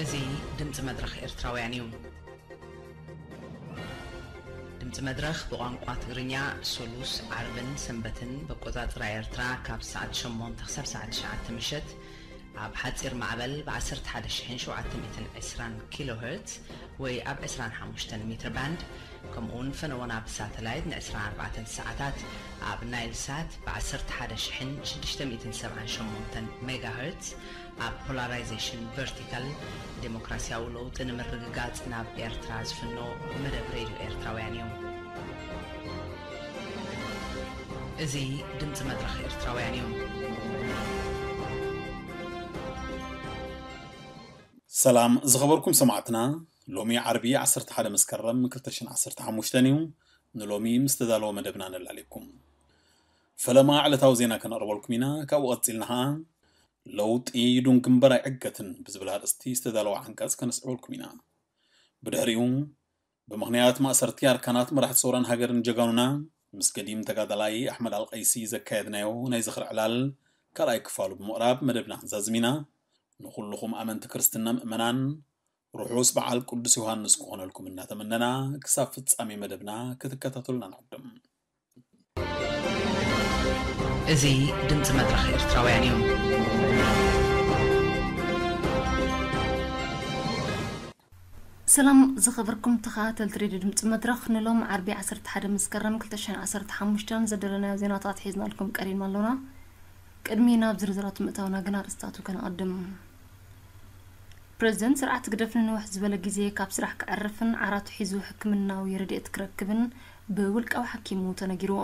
እዚ ድምፂ መድረኽ ኤርትራውያን እዩ። ድምፂ መድረኽ ብቋንቋ ትግርኛ ሰሉስ፣ ዓርብን ሰንበትን ብኣቆፃፅራ ኤርትራ ካብ ሰዓት ሸሞንተ ክሳብ ሰዓት ትሽዓተ ምሸት ኣብ ሓፂር ማዕበል ብ ዓሰርተ ሓደ ሺሕን ሸውዓተ ሚእትን ዕስራን ኪሎ ሄርትዝ ወይ ኣብ ዕስራን ሓሙሽተን ሜትር ባንድ፣ ከምኡውን ፈነወና ብሳተላይት ን ዕስራን ኣርባዕተን ሰዓታት ኣብ ናይል ሳት ብ ዓሰርተ ሓደ ሺሕን ሽዱሽተ ሚእትን ሰብዓን ሸሞንተን ሜጋ ሄርትዝ ኣብ ፖላራይዜሽን ቨርቲካል ዴሞክራሲያዊ ለውጢ ንምርግጋጽ ናብ ኤርትራ ዝፍኖ መደብ ሬድዮ ኤርትራውያን እዩ። እዚ ድምፂ መድረኽ ኤርትራውያን እዩ። ሰላም ዝኸበርኩም ሰማዕትና፣ ሎሚ ዓርቢ ዓሰርተ ሓደ መስከረም ክልተ ሽሕን ዓሰርተ ሓሙሽተን እዩ። ንሎሚ ምስ ተዳለወ መደብና ነላልየኩም። ፈለማ ዕለታዊ ዜና ከነቕርበልኩም ኢና። ካብኡ ቀጺልና ኸኣ ለውጢ ይዱንግምበር ኣይዕገትን ብዝብል ኣርእስቲ ዝተዳለወ ዓንቀጽ ከነስዕበልኩም ኢና። ብድሕሪኡ፣ ብምኽንያት ማእሰርቲ ኣርካናት መራሕቲ ሰውራን ሃገርን ጀጋኑና፣ ምስ ገዲም ተጋዳላይ ኣሕመድ ኣልቀይሲ ዘካየድናዮ ናይ ዝኽሪ ዕላል ካልኣይ ክፋሉ ብምቕራብ መደብና ክንዛዝም ኢና። ንኹልኹም ኣመንቲ ክርስትና ምእመናን ርሑስ በዓል ቅዱስ ዮሃንስ ክኾነልኩም እናተመነና፣ ክሳብ ፍጻሜ መደብና ክትከታተሉና ንዕድም። እዚ ድምፂ መድረኽ ኤርትራውያን እዩ። ሰላም ዝኸበርኩም ተኸታተልቲ ሬድዮ ድምፂ መድረኽ፣ ንሎም ዓርቢ ዓሰርተ ሓደ መስከረም ክልተ ሽሕን ዓሰርተ ሓሙሽተን ዘደለናዮ ዜናታት ሒዝናልኩም ቀሪብና ኣሎና። ቅድሚ ናብ ዝርዝራቱ ምእታውና ግን ኣርእስታቱ ከነቐድም። ፕረዚደንት ስርዓት ህግደፍ ንንውሕ ዝበለ ግዜ ካብ ስራሕ ክዕርፍን ዓራቱ ሒዙ ሕክምናዊ ረድኤት ክረክብን ብውልቃዊ ሓኪሙ ተነጊርዎ።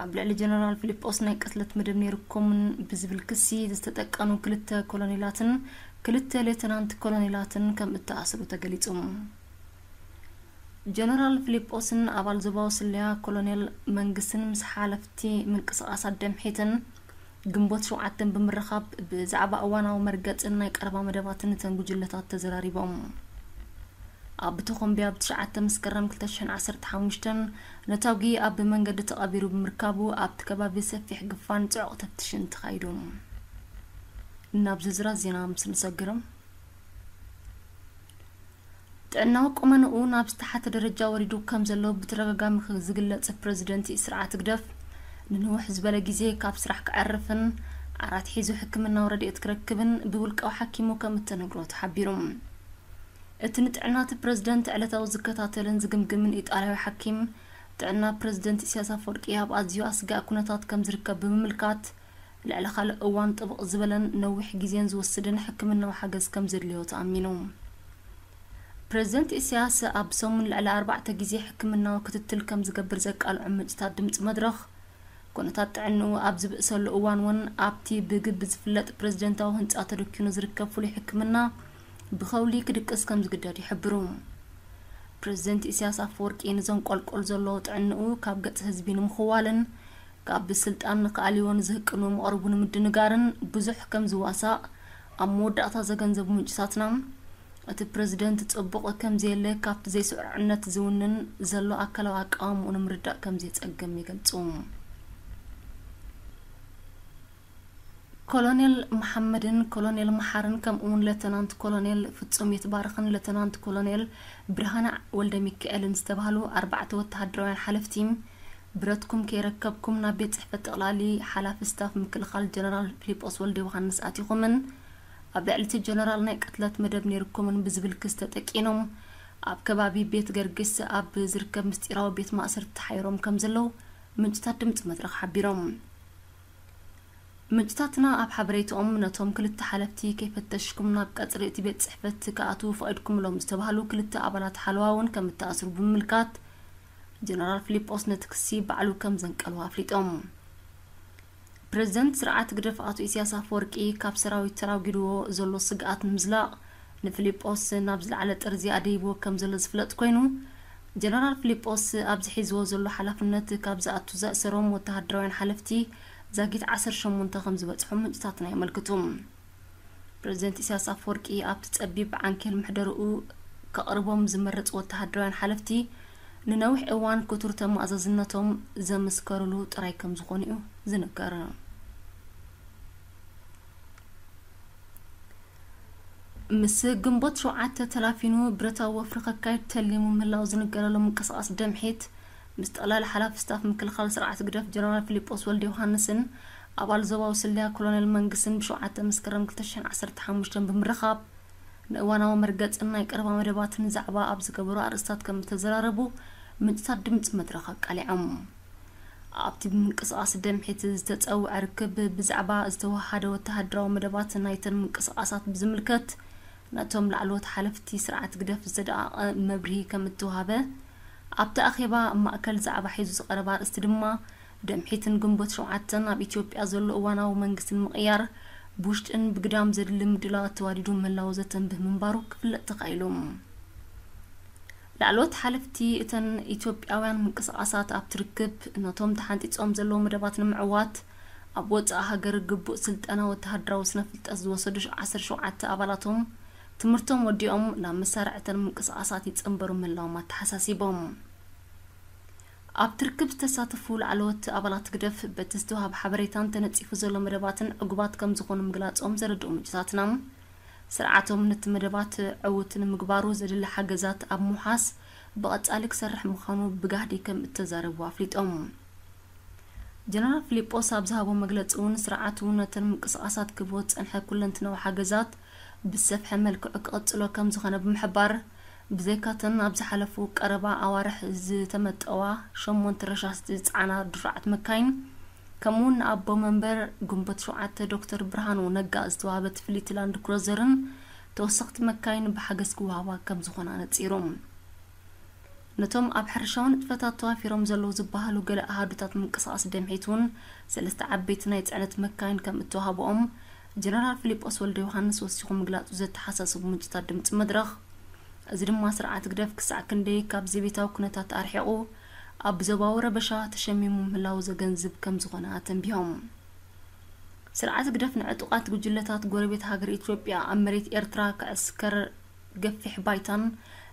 ኣብ ልዕሊ ጀነራል ፊሊጶስ ናይ ቅትለት መደብ ነይርኩምን ብዝብል ክሲ ዝተጠቀኑ ክልተ ኮሎኔላትን ክልተ ሌተናንት ኮሎኔላትን ከም እተኣስሩ ተገሊጹ። ጀነራል ፊሊጶስን ኣባል ዞባዊ ስለያ ኮሎኔል መንግስትን ምስ ሓለፍቲ ምንቅስቓሳት ደምሒትን ግንቦት ሸውዓተን ብምርኻብ ብዛዕባ እዋናዊ መርገጽን ናይ ቀረባ መደባትን እተን ጉጅለታት ተዘራሪቦም። ኣብ ተኾምቢያ ብ ትሽዓተ መስከረም ክልተ ሽሕን ዓሰርተ ሓሙሽተን ነታጒ ኣብ መንገዲ ተቐቢሩ ብምርካቡ ኣብቲ ከባቢ ሰፊሕ ግፋን ጽዑቕ ተፍትሽን ተኻይዱ። ናብ ዝርዝራት ዜና ምስ ንሰግርም፣ ጥዕናዊ ቁመንኡ ናብ ዝተሓተ ደረጃ ወሪዱ ከም ዘሎ ብተደጋጋሚ ዝግለጽ ፕረዚደንት ስርዓት ህግደፍ፣ ንንውሕ ዝበለ ግዜ ካብ ስራሕ ክዕርፍን ዓራት ሒዙ ሕክምናዊ ረድኤት ክረክብን ብውልቃዊ ሓኪሙ ከም እተነግሮ ተሓቢሩ። እቲ ንጥዕና እቲ ፕረዚደንት ዕለታዊ ዝከታተልን ዝግምግምን ኢጣልያዊ ሓኪም፣ ጥዕና ፕረዚደንት ኢሳያስ ኣፈወርቂ ኣብ ኣዝዩ ኣስጋኢ ኩነታት ከም ዝርከብ ብምምልካት፣ ልዕሊ ካልእ እዋን ጥብቕ ዝበለን ነዊሕ ግዜን ዝወስድን ሕክምናዊ ሓገዝ ከም ዘድልዮ ተኣሚኑ። ፕረዚደንት ኢሳያስ ኣብ ሰሙን ልዕሊ ኣርባዕተ ግዜ ሕክምናዊ ክትትል ከም ዝገብር ዘቃልዑ ምንጭታት ድምፂ መድረኽ፣ ኩነታት ጥዕንኡ ኣብ ዝብእሰሉ እዋን እውን ኣብቲ ብግቢ ዝፍለጥ ፕረዚደንታዊ ህንፃ ተደኪኑ ዝርከብ ፍሉይ ሕክምና ብኸውሊ ክድቅስ ከም ዝግደድ ይሕብሩ። ፕረዚደንት ኢሳያስ ኣፈወርቂ ንዘንቆልቆል ዘሎ ጥዕንኡ ካብ ገጽ ህዝቢ ንምኽዋልን ካብ ስልጣን ንክኣልዮ ንዝህቅኑ መቕርቡ ንምድንጋርን ብዙሕ ከም ዝዋሳእ ኣብ መወዳእታ ዘገንዘቡ ምንጭታትና፣ እቲ ፕረዚደንት ጽቡቕ ከም ዘየለ ካብቲ ዘይስዑርዕነት ዝውንን ዘሎ ኣካላዊ ኣቃውምኡ ንምርዳእ ከም ዘየጸግም ይገልጹ። ኮሎኔል መሓመድን ኮሎኔል መሓርን ከምኡውን ሌተናንት ኮሎኔል ፍጹም የትባረኽን ሌተናንት ኮሎኔል ብርሃነ ወልደ ሚካኤልን ዝተባህሉ ኣርባዕተ ወተሃደራውያን ሓለፍቲ፣ ብረትኩም ከይረከብኩም ናብ ቤት ጽሕፈት ጠቕላሊ ሓላፊ ስታፍ ምክልኻል ጀነራል ፊሊጶስ ወልደ ዮሃንስ ኣቲኹምን ኣብ ልዕሊ እቲ ጀነራል ናይ ቅትለት መደብ ነይርኩምን ብዝብል ክስ ተጠቂኖም ኣብ ከባቢ ቤት ገርጊስ ኣብ ዝርከብ ምስጢራዊ ቤት ማእሰርቲ ተሓይሮም ከም ዘለዉ ምንጭታት ድምፂ መድረኽ ሓቢሮም። ምንጭታትና ኣብ ሓበሬትኦም፣ ነቶም ክልተ ሓለፍቲ ከይፈተሽኩም ናብ ቀጽሪ እቲ ቤት ጽሕፈት ክኣትዉ ፈቒድኩምሎም ዝተባህሉ ክልተ ኣባላት ሓለዋ እውን ከም እተኣስሩ ብምምልካት፣ ጀነራል ፊሊጶስ ነቲ ክሲ ባዕሉ ከም ዘንቀልዎ ኣፍሊጦም። ፕረዚደንት ስርዓት ህግደፍ ኣቶ ኢሳያስ ኣፈወርቂ፣ ካብ ሰራዊት ተራጒድዎ ዘሎ ስግኣት ንምዝላቕ ንፊሊጶስ ናብ ዝለዓለ ጥርዚ ኣደይብዎ ከም ዘሎ ዝፍለጥ ኮይኑ፣ ጀነራል ፊሊጶስ ኣብዚ ሒዝዎ ዘሎ ሓላፍነት ካብ ዝኣቱ ዘእሰሮም ወተሃደራውያን ሓለፍቲ ዛጊት ዓሰርተ ሸሞንተ ከም ዝበጽሑ ምንጭታትና የመልክቱ። ፕረዚደንት ኢሳያስ ኣፈወርቂ ኣብቲ ጸቢብ ዓንኬል ምሕደርኡ ከቕርቦም ዝመረጹ ወተሃደራውያን ሓለፍቲ ንነዊሕ እዋን ክቱር ተማእዛዝነቶም ዘመስከሩሉ ጥራይ ከም ዝኾኑ እዩ ዝንገር። ምስ ግንቦት ሸውዓተ ተላፊኑ ብረታዊ ወፍሪ ከካይድ ተሊሙ ምህላው ዝንገረሉ ምንቅስቓስ ደምሒት፣ ምስ ጠቕላሊ ሓላፊ ስታፍ ምክልኻል ስርዓት ግደፍ ጀነራል ፊሊጶስ ወልደ ዮሃንስን ኣባል ዞባዊ ስለያ ኮሎኔል መንግስትን ብሸውዓተ መስከረም ክልተ ሽሕን ዓሰርተ ሓሙሽተን ብምርኻብ፣ ንእዋናዊ መርገጽን ናይ ቀረባ መደባትን ዛዕባ ኣብ ዝገበሩ ኣርእስታት ከም እተዘራረቡ ምንጭታት ድምጺ መድረኽ ኣቃሊዖም። ኣብቲ ብምንቅስቓስ ደምሒት ዝተጸውዐ ርክብ፣ ብዛዕባ ዝተወሃደ ወተሃደራዊ መደባት ናይተን ምንቅስቓሳት ብዝምልከት፣ ነቶም ላዕለዎት ሓለፍቲ ስርዓት ግደፍ ዝተደኣቐ መብርሂ ከም እተዋህበ፣ ኣብቲ ኣኼባ ማእከል ዛዕባ ሒዙ ዝቐረበ ኣርእስቲ ድማ፣ ደምሒትን ግንቦት ሸውዓተን ኣብ ኢትዮጵያ ዘሎ እዋናዊ መንግስቲ ንምቕያር፣ ብውሽጥን ብግዳም ዘድሊ ምድላዋት ተዋዲዱ ምህላዉ ዘተንብህ ምንባሩ ክፍለጥ ተኻኢሉ። ላዕለዎት ሓለፍቲ እተን ኢትዮጵያውያን ምንቅስቓሳት ኣብቲ ርክብ፣ ነቶም ተሓንጺጾም ዘለዉ መደባት ንምዕዋት፣ ኣብ ወጻኢ ሃገር ግቡእ ስልጠና ወተሃደራዊ ስነ ፍልጠት ዝወሰዱ ዓሰርተ ሸውዓተ ኣባላቶም፣ ትምህርቶም ወዲኦም ናብ መሳርዕተን ምንቅስቓሳት ይጽንበሩ ምህላዎም ኣተሓሳሲቦም። ኣብቲ ርክብ ዝተሳተፉ ላዕለዎት ኣባላት ግደፍ፣ በቲ ዝተዋህበ ሓበሬታን ተነጺፉ ዘሎ መደባትን ዕጉባት ከም ዝኾኑ ምግላጾም ዘረድኡ ምንጭታትና፣ ስርዓቶም ነቲ መደባት ዕዉት ንምግባሩ ዘድሊ ሓገዛት ኣብ ምውሓስ ብቐጻሊ ክሰርሕ ምዃኑ ብጋህዲ ከም እተዛረቡ ኣፍሊጦም። ጀነራል ፊሊጶስ ኣብ ዝሃቦ መግለጺ እውን፣ ስርዓቱ ነተን ምንቅስቓሳት ክህቦ ዝጸንሐ ኩለንትናዊ ሓገዛት ብዝሰፍሐ መልክዑ ክቕጽሎ ከም ዝኾነ ብምሕባር፣ ብዘይካተን ኣብ ዝሓለፉ ቀረባ ኣዋርሕ ዝተመጠዋ ሸሞንተ ረሻስቲ ዝጸዓና ድሩዓት መካይን፣ ከምኡ እውን ንኣቦ መንበር ግንቦት ሸውዓተ ዶክተር ብርሃኑ ነጋ ዝተዋህበት ፍሊት ላንድ ክሩዘርን ተወሰኽቲ መካይን ብሓገዝ ክወሃባ ከም ዝኾና ነጺሩ። ነቶም ኣብ ሕርሻዊ ንጥፈታት ተዋፊሮም ዘለዉ ዝበሃሉ ገለ ኣሃዱታት ምንቅስቓስ ደምሒት እውን ሰለስተ ዓበይቲ ናይ ጽዕነት መካይን ከም እተዋህብኦም ጀነራል ፊሊጶስ ወልደ ዮሃንስ ወሲኹ ምግላጹ ዘተሓሳስቡ ምንጭታት ድምጺ መድረኽ፣ እዚ ድማ ስርዓት ግደፍ ክሳዕ ክንደይ ካብ ዘቤታዊ ኩነታት ኣርሒቑ ኣብ ዞባዊ ረበሻ ተሸሚሙ ምህላዉ ዘገንዝብ ከም ዝኾነ ኣተንቢሆም። ስርዓት ግደፍ ንዕጡቓት ጉጅለታት ጎረቤት ሃገር ኢትዮጵያ ኣብ መሬት ኤርትራ ክዕስከር ገፊሕ ባይታን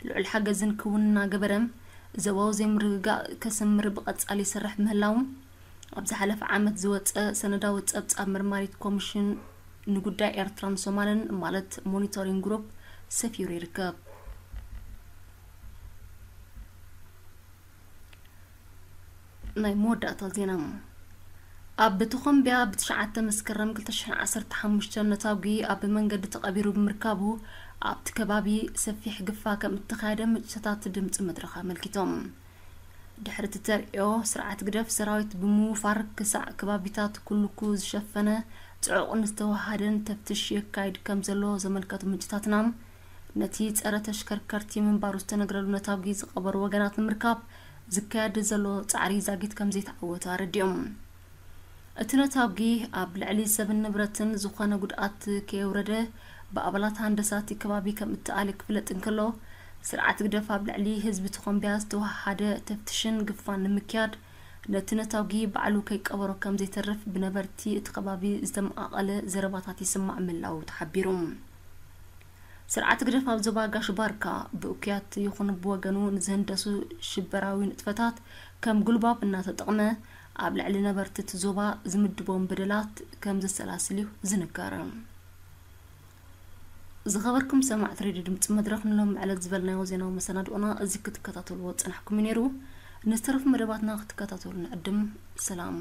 ልዑል ሓገዝን ክውን እናገበረ፣ ዞባዊ ዘይምርግጋእ ከስምር ብቐጻሊ ይሰርሕ ምህላዉ፣ ኣብ ዝሓለፈ ዓመት ዝወጸ ሰነዳዊ ጸብጻብ መርማሪት ኮሚሽን ንጉዳይ ኤርትራን ሶማልን፣ ማለት ሞኒቶሪንግ ግሩፕ፣ ሰፊሩ ይርከብ። ናይ መወዳእታ ዜና። ኣብ ቶኾምቢያ ብትሽዓተ መስከረም ክልተ ሽሕን ዓሰርተ ሓሙሽተን ነታጒ ኣብ መንገዲ ተቐቢሩ ብምርካቡ፣ ኣብቲ ከባቢ ሰፊሕ ግፋ ከም እተኻየደ ምንጭታት ድምጺ መድረኽ ኣመልኪቶም። ድሕሪ እቲ ተርእዮ፣ ስርዓት ግደፍ ሰራዊት ብምውፋር ክሳዕ ከባቢታት ኩልኩ ዝሸፈነ ጽዑቕን ዝተወሃደን ተፍትሽ የካይድ ከም ዘሎ ዘመልከቱ ምንጭታትና፣ ነቲ ጸረ ተሽከርከርቲ ምንባሩ ዝተነግረሉ ነታጒ ዝቐበሩ ወገናት ንምርካብ ዝካየድ ዘሎ ጻዕሪ ዛጊት ከም ዘይተዓወተ ኣረዲኦም። እቲ ነታጒ ኣብ ልዕሊ ሰብን ንብረትን ዝኾነ ጉድኣት ከየውረደ ብኣባላት ሃንደሳ እቲ ከባቢ ከም እተኣልየ ክፍለጥ እንከሎ፣ ስርዓት ግደፍ ኣብ ልዕሊ ህዝቢ ተኾምቢያ ዝተወሃሃደ ተፍትሽን ግፋን ንምክያድ ነቲ ነታጒ ባዕሉ ከይቀበሮ ከም ዘይተርፍ ብነበርቲ እቲ ከባቢ ዝተመቓቐለ ዘረባታት ይስማዕ ምህላዉ ተሓቢሩ። ስርዓት ግደፍ ኣብ ዞባ ጋሽ ባርካ ብእኩያት ይኹን ብወገኑ ንዝህንደሱ ሽበራዊ ንጥፈታት ከም ጉልባብ እናተጠቕመ ኣብ ልዕሊ ነበርቲ እቲ ዞባ ዝምድቦም በደላት ከም ዘሰላስል እዩ ዝንገር። ዝኸበርኩም ሰማዕቲ ሬድዮ ድምፂ መድረኽ ንሎም ዕለት ዝበልናዮ ዜናዊ መሰናድኦና እዚ ክትከታተልዎ ዝጸናሕኩም እዩ ነይሩ። ንዝተረፉ መደባትና ክትከታተሉ ንዕድም። ሰላም።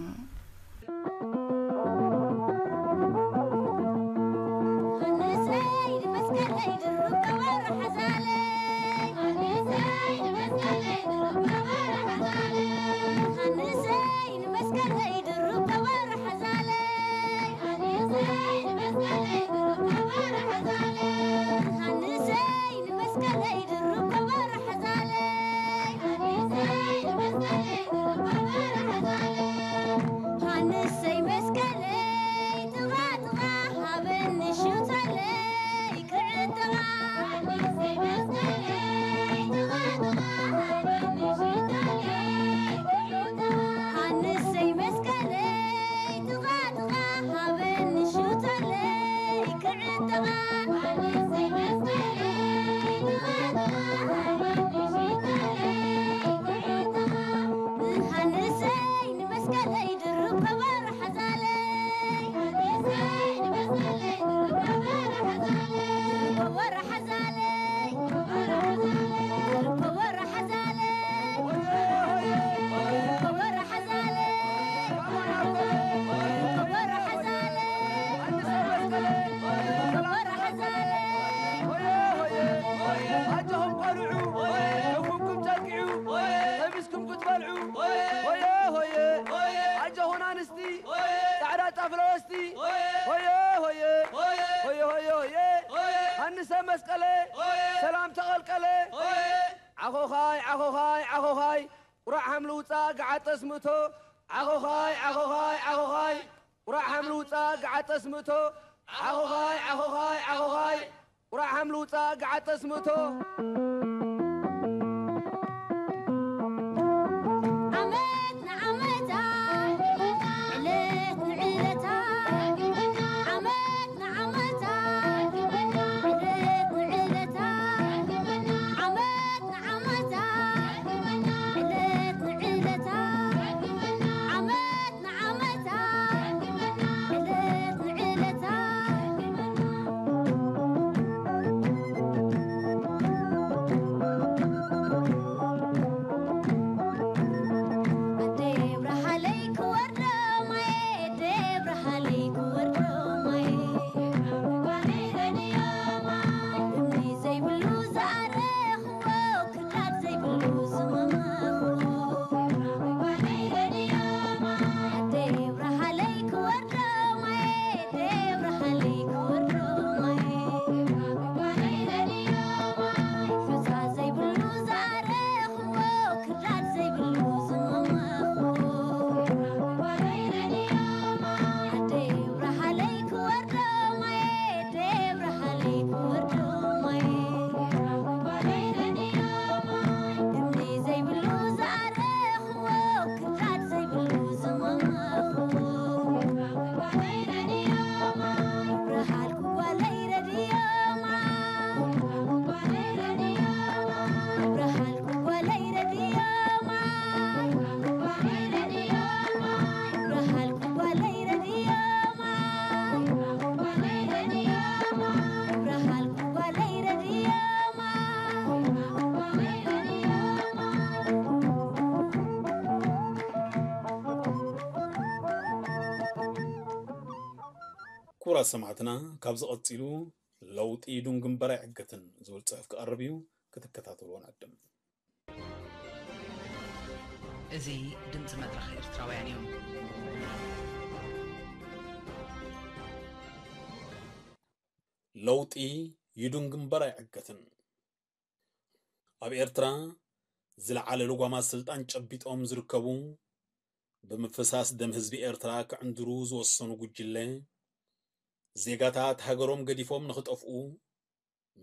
ጠስምቶ ዓኾኻይ ዓኾኻይ ዓኾኻይ ቁራዕ ሓምሊ ውፃእ ገዓት ጠስምቶ ዓኾኻይ ዓኾኻይ ዓኾኻይ ቁራዕ ሓምሊ ውፃእ ገዓት ጠስምቶ ዓመት ንዓመታ ዕለት ንዕለታ ዓመት ንዓመታ ዕለት ንዕለታ ዓመት ንዓመታ ዕለት ንዕለታ ዓመት ንዓመታ ዕለት ንዕለታ ኣደይ ብርሃለይ ክወርዶ ማየ ኣደይ ብርሃለይ ክወርዶ ማየ እምኒ ዘይብሉ ዝኣረኽዎ ክዳድ ዘይብሉ ዝመመኽዎ ኣደይ ብርሃለይ ክወርዶ ማየ ኣደይ ብርሃለይ ክወርዶ ማየ ሑጻ ዘይብሉ ዝኣረኽዎ ክዳድ ዘይብሉ ዝመመኽዎ ኣደይ ብርሃለይ ክወርዶ ማየ ኣደይ ብርሃለይ ክወርዶ ማየ እምኒ ዘይብሉ ዝኣረኽዎ ክዳድ ዘይብሉ ዝመመኽዎ ብርሃልኩ ጓለይ ረድዮ ማይ ብርሃልኩ ጓለይ ረድዮ ማይ ብርሃልኩ ጓለይ ረድዮ ማይ ብርሃልኩ ጓለይ ረድዮ ማይ ክቡራት ሰማዕትና፣ ካብዚ ቀጺሉ ለውጢ ዱን ግንባር ኣይዕገትን ዝብል ጽሑፍ ክቐርብ እዩ፣ ክትከታተልዎ ንዕድም። እዚ ድምፂ መድረኽ ኤርትራውያን እዩ። ለውጢ ይዱን ግንባር ኣይዕገትን። ኣብ ኤርትራ ዝለዓለ ልጓማት ስልጣን ጨቢጦም ዝርከቡ፣ ብምፍሳስ ደም ህዝቢ ኤርትራ ክዕንድሩ ዝወሰኑ ጉጅለ፣ ዜጋታት ሃገሮም ገዲፎም ንኽጠፍኡ፣